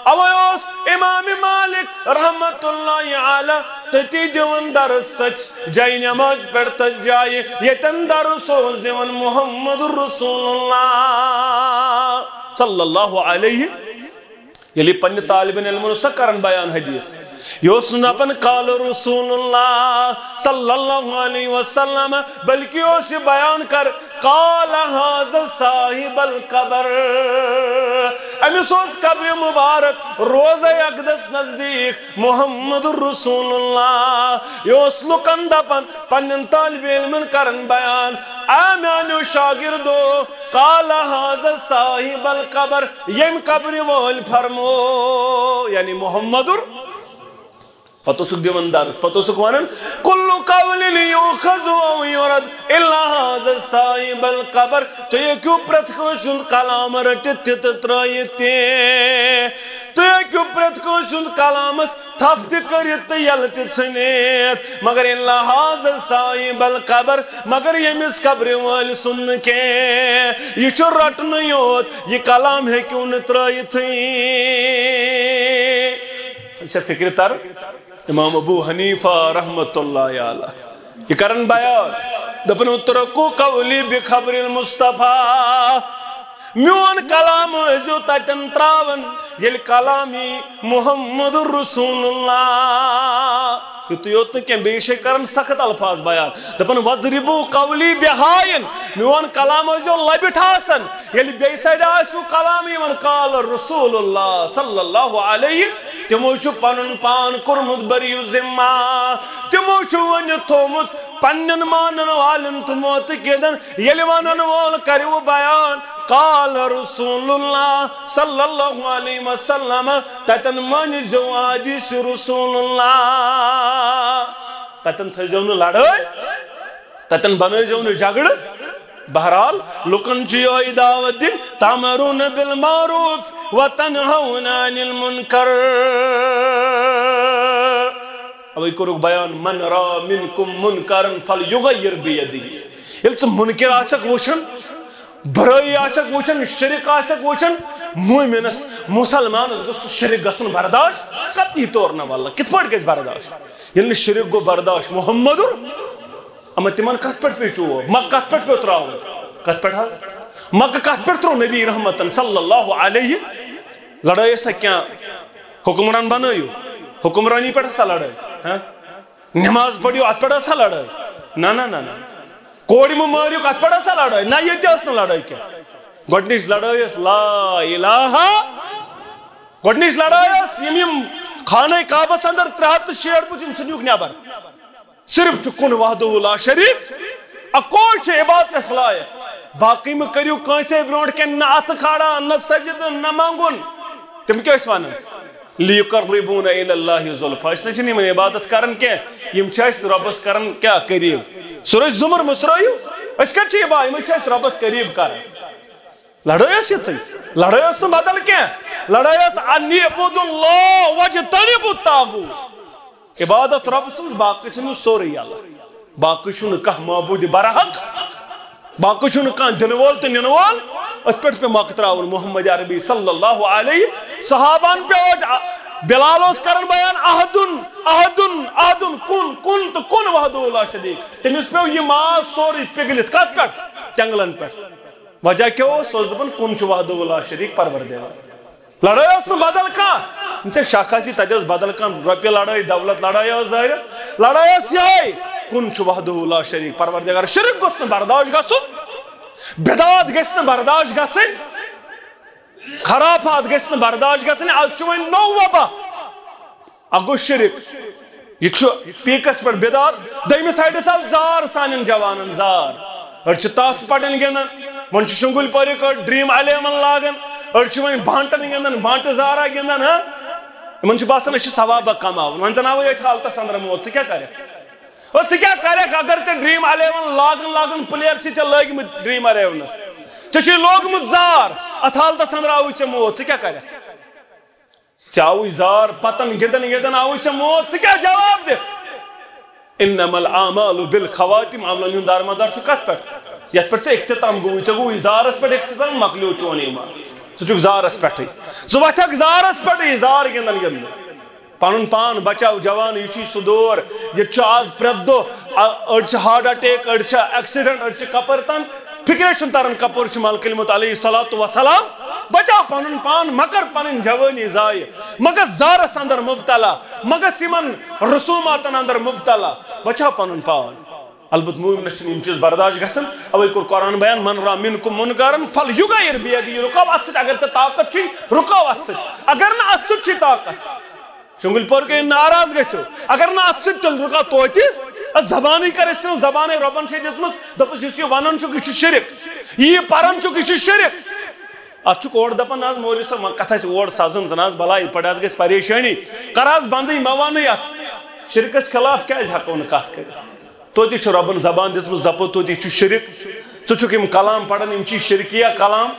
اوے اوس امام مالک رحمت اللہ علیہ تٔتی دِوان درس، تٔتھۍ جایہِ نماز پٮ۪ٹھ، تٔتھۍ جایہِ ییٚتٮ۪ن درس اوس دِوان محمد رسول اللہ صلی اللہ علیہ۔ ییٚلہِ پننہِ طالبن علمن اوس سا کران بیان حدیث، یہِ اوس نہٕ دپان قال رسول اللہ صلی اللہ علیہ وسلم، بلکہِ اوس یہِ بیان کر قال هذا صاحب القبر۔ أمِس اوس قبرِ مبارک روزے اقدس نزدیٖک محمد رسول اللہ۔ یہِ اوس لُکن دپان، پننٮ۪ن طالب علمن کران بیان، اے میانیو شاگردو، قال هذا صاحب القبر، ییٚمۍ قبرِ وٲلۍ فرمو، یعنی محمد۔ پتہٕ اوسُکھ دِوان درس، پتہٕ اوسُکھ ونان، کل قول یؤخذ او یرد الا هذا صاحب القبر۔ تُہۍ ہیٚکِو پرٛٮ۪تھ کٲنٛسہِ ہُنٛد کلام رٔٹِتھ تہِ تہٕ ترٛٲیِتھ تہِ۔ تُہۍ ہیٚکِو پرٛٮ۪تھ کٲنٛسہِ ہُنٛد کلامس تھپھ تہِ کٔرِتھ تہٕ یلہٕ تہِ ژھٕنِتھ، مگر الا هذا صاحب القبر، مگر ییٚمِس قبرِ وٲلۍ سُنٛد نہٕ کینٛہہ۔ یہِ چھُ رٹنٕے یوت، یہِ کلام ہیٚکِو نہٕ ترٛٲیِتھٕے۔ ژےٚ چھا فکرِ تر؟ امام ابو حنیفہ رحمت اللہ علیہ، یہِ کرن بیان، دپان، اترکوا قولی بقبر المصطفیٰ، میون کلام ٲسۍزیو تتٮ۪ن تراوان، ییٚلہِ کلام یی محمد رسول اللہ۔ یُتُے یوت نہٕ کینٛہہ، بیٚیہِ چھِ کران سخت الفاظ بیان، دپان، واضربوا قولی بہائن، میون کلام ٲسۍزیو لبہِ ٹھاسان، ییٚلہِ بیٚیہِ سایڈٕ آسِوٕ کلام یِوان، قال رسول اللہ صلی اللہ علیہ تِمو چھُ پنُن پان کوٚرمُت بٔرِو ذمہ۔ تِمو چھُ ؤنِتھ تھوٚومُت پننٮ۪ن مانن والٮ۪ن تہٕ معتقدن، ییٚلہِ ونن وول کرِ وۄنۍ بیان، قال رسول اللہ صلی اللہ علیہ وسلم، تتٮ۪ن مٲنِزیو حدیث رسول اللہ، تتٮ۪ن تھٲیزیو نہٕ لڑٲے، تتٮ۪ن بنٲیزیو نہٕ جھگڑٕ۔ بہرحال، لُکن چھُ یِہوٚے دعوت دِنۍ، تأمرون بالمعروف وتنهون عن المنکر۔ اوے کوٚرُکھ بیان، من رأى منکم منکرا فلیغیر بیدہ۔ ییٚلہِ ژٕ مُنکِر آسکھ وٕچھان، برٲیی آسکھ وٕچھان، شرک آسکھ وٕچھان، مومنس، مسلمانس گوٚژھ سُہ شرک گژھُن برداشت۔ قطعی طور نہ واللہ، کِتھ پٲٹھۍ گژھِ برداشت؟ ییٚلہِ نہٕ شرک گوٚو برداشت، محمد اما تِمن کتھ پٮ۪ٹھ پیٚیہِ چوب؟ مکہ کتھ پٮ۪ٹھ پیوٚو ترٛاوُن؟ کتھ پٮ۪ٹھ حظ؟ مکہ کتھ پٮ۪ٹھ ترٛوو نبی رحمتن صلی اللہ علیہ؟ لڑٲے ٲسا کینٛہہ؟ حکمران بنٲیِو، حکمرٲنی پٮ۪ٹھ ٲسا لڑٲے؟ ہاں؟ نماز پٔرِو، اتھ پٮ۪ٹھ ٲسا لڑٲے؟ نہ، نہ، نہ، نہ۔ کورِ مہٕ مٲرِو، اتھ پٮ۪ٹھ ٲسا لڑٲے؟ نہ، ییٚتہِ ٲس نہٕ لڑٲے کینٛہہ۔ گۄڈٕنِچ لڑٲے ٲس لا الہ۔ گۄڈٕنِچ لڑٲے ٲس یِم، یِم خانہ کعبس اندر ترٛےٚ ہتھ تہٕ شیٹھ بُت، یِم ژھٕنِوکھ نٮ۪بر۔ صرف چھُ کُن وحدہ لا شریک، اکوے چھُ عبادتس لایق۔ باقٕے مہٕ کٔرِو کٲنٛسے برونٛٹھ کَنہِ نہ اَتھٕ کھڑا، نہ سجدٕ، نہ منٛگُن۔ تِم کیٛاہ ٲسۍ وَنان؟ لیقربونا الی اللہ زلفیٰ۔ أسۍ نہ چھِنہٕ یِمن عبادت کران کینٛہہ، یِم چھِ اَسہِ رۄبس کران کیٛاہ؟ قریب۔ سورہ زمر مُژرٲیِو، أسۍ کَتہِ چھِ عبادت؟ یِم چھِ اَسہِ رۄبس قریب کران۔ لڑٲے ٲس یِژٕے۔ لڑٲے ٲس نہٕ بدل کینٛہہ۔ لڑٲے ٲس ان اعبدوا اللہ واجتنبوا الطاغوت۔ عبادت رۄب سٕنٛز، باقٕے ژھٕنِو سورُے یَلہٕ۔ باقٕے چھُنہٕ کانٛہہ معبوٗدِ برحق، باقٕے چھُنہٕ کانٛہہ دِنہٕ وول تہٕ نِنہٕ وول۔ أتھۍ پٮ۪ٹھ پیوٚو مۄکہٕ ترٛاوُن محمد عربی صلی اللہ علیہ۔ صحابن پیوٚو اَتہِ، بلال اوس کران بیان، عہدُن، عہدُن، عہدُن، کُن، کُن تہٕ کُن وحدہ لا شریک۔ تٔمِس پیوٚو یہِ ماز سورُے پِگلِتھ۔ کتھ پٮ۪ٹھ؟ تٮ۪نٛگلن پٮ۪ٹھ۔ وجہ کیٛاہ اوس؟ سُہ اوس دَپان، کُن چھُ وحدہ لا شریک پروردگار۔ لڑٲے ٲس نہٕ بدل کانٛہہ۔ ژےٚ شک آسی، تَتہِ ٲس بدل کانٛہہ رۄپیہِ لڑٲے، دولت لڑٲے ٲس ظٲہِر۔ لڑٲے ٲس یِہوٚے، کُن چھُ وحدہ لا شریک پروردگار۔ شرک گوٚژھ نہٕ برداشت گژھُن، بدعات گژھِ نہٕ برداشت گژھٕنۍ، خرافات گژھِ نہٕ برداشت گژھٕنۍ۔ از چھُ وۄنۍ نوٚو وبا۔ اکھ گوٚو شرک، یہِ چھُ پیٖکس پٮ۪ٹھ بدعت۔ دوٚیمہِ سایڈٕ آو زار سانٮ۪ن جوانن، زار۔ أڑۍ چھِ تاس پٹن گِنٛدان، وۄنۍ چھِ شنگُلۍ پورِک أڑۍ ڈریم الیون لاگان، أڑۍ چھِ وۄنۍ بانٹن گِنٛدان، بانٹہٕ زارا گِنٛدان۔ ہاں، یِمن چھُ باسان أسۍ چھِ ثوابہ کماوان۔ وۄنۍ زن آوٕے أتھۍ حالتس اندر موت، ژٕ کیٛاہ کرکھ؟ او، ژٕ کیٛاہ کرکھ اگر ژےٚ ڈریم الیون لاگان لاگان پلیر چھِ ژےٚ لٲگمٕتۍ ڈریم الیونس، ژےٚ چھُے لوگمُت زار، اتھ حالتس اندر آوٕے ژےٚ موت، ژٕ کیٛاہ کرکھ؟ ژےٚ آوُے زار، پتن گِنٛدن گِنٛدن آوُے ژےٚ موت، ژٕ کیٛاہ جواب دِکھ؟ انما الاعمال بالخواتیم، عملن ہُنٛد دارمدار چھُ کتھ پٮ۪ٹھ؟ یتھ پٮ۪ٹھ ژےٚ اختتام گوٚوُے، ژےٚ گوٚوُے زارس پٮ۪ٹھ اختتام، مۄکلیو چون ایمان، ژٕ چھُکھ زارس پٮ۪ٹھٕے، ژٕ وۄتھکھ زارس پٮ۪ٹھٕے، زار گِنٛدن گِنٛدنہٕ۔ پنُن پان بچاو جوان، یہِ چھُے سُہ دور، ییٚتہِ چھُ آز پرٛٮ۪تھ دۄہ، آ، أڑۍ چھِ ہارٹ اٹیک، أڑۍ چھِ ایکسیڈنٹ، أڑۍ چھِ کپٲرۍ تام، فکرے چھُنہٕ تران کپٲرۍ چھُ ملک الموت علیہ الصلوۃ والسلام۔ بچاو پنُن پان، مہ کر پنٕنۍ جوٲنی ضایع، مہ گژھ زارس اندر مبتلا، مہ گژھ یِمن رسوماتن اندر مبتلا، بچاو پنُن پان۔ البتہ مومنس چھِنہٕ یِم چیٖز برداشت گژھان، اوے کوٚر قرآن بیان، من رأى منکم منکرا فلیغیر بیدہ، رُکاو اتھ سۭتۍ، اگر ژےٚ طاقت چھُے، رُکاو اتھ سۭتۍ، اگر نہٕ اتھ سۭتۍ چھُے طاقت، شنگُل پورکے ناراض گژھو، اگر نہٕ اتھ سۭتۍ تیٚلہِ رُکاو توتہِ۔ اتھ زبانٕے کر استعمال، زبانٕے رۄبن چھے دِژمٕژ، دوٚپُس یُس یہِ ونان چھُکھ یہِ چھُ شرک، یہِ پران چھُکھ یہِ چھُ شرک۔ اتھ چھُکھ اورٕ دپان، نہ حظ مولوی صٲب، وۄنۍ کتھ آسہِ اور سزُن، زن حظ بلاے، یِتھ پٲٹھۍ حظ گژھِ پریشٲنی۔ کر حظ بندٕے، مہ ونٕے اتھ۔ شرکس خلاف کیازِ ہٮ۪کو نہٕ کتھ کٔرِتھ؟ توتہِ چھُ رۄبن زبان دِژمٕژ، دپو توتہِ چھُ شرک۔ ژٕ چھُکھ یِم کلام پران، یِم چھی شرکیہ کلام،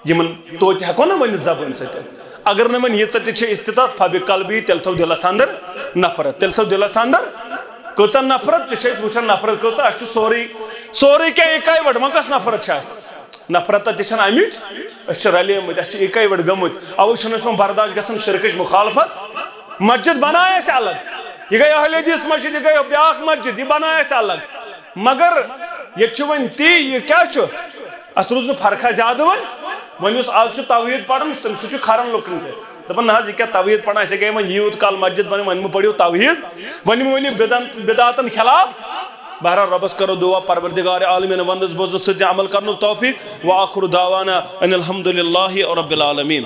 یِمن توتہِ ہٮ۪کو نہ ؤنِتھ زبٲنۍ سۭتۍ۔ اگر نہٕ وۄنۍ ییٖژاہ تہِ چھِ استطاعت، فبقلبہ، تیٚلہِ تھٲو دِلس اندر نفرت، تیٚلہِ تھٲو دِلس اندر کۭژاہ نفرت، تہِ چھِ أسۍ وٕچھان نفرت کۭژاہ، اَسہِ چھُ سورُے، سورُے کینٛہہ اِکے وٹ، وۄنۍ کۄس نفرت چھِ اَسہِ؟ نفرت تہِ چھَنہٕ اَمِچ، أسۍ چھِ رلے مٕتۍ، اَسہِ چھِ اِکے وٹ گٔمٕتۍ، اَوَے چھُنہٕ اَسہِ وۄنۍ برداش گژھان شرکٕچ مخالفت۔ مسجد بنایہِ اَسہِ الگ، یہِ گٔے اہل حدیث مسجد، یہِ گٔے بیٛاکھ مسجد، یہِ بنایہِ اَسہِ الگ۔ مگر ییٚتہِ چھُ وۄنۍ تی، یہِ کیٛاہ چھُ؟ اَتھ روٗز نہٕ فرقہ زیادٕ وۄنۍ۔ وۄنۍ یُس آز چھُ توحیٖد پَران، تٔمِس سُہ چھُ کھَران لُکَن تہِ۔ دَپان، نہ حظ، یہِ کیٛاہ توحیٖد پَران؟ اَسہِ گٔے وۄنۍ یوٗت کال مسجد بَنہِ، وۄنۍ مہٕ پٔرِو توحیٖد، وۄنۍ مہٕ ؤنِو بدعت، بدعتَن خلاف۔ بہرحال، رۄبَس کَرو دُعا، پروردگار عالمین وَننَس بوزنَس سۭتۍ عمل کَرنُک توفیٖق۔ وآخر دعوانا ان الحمد للہ رب العالمین۔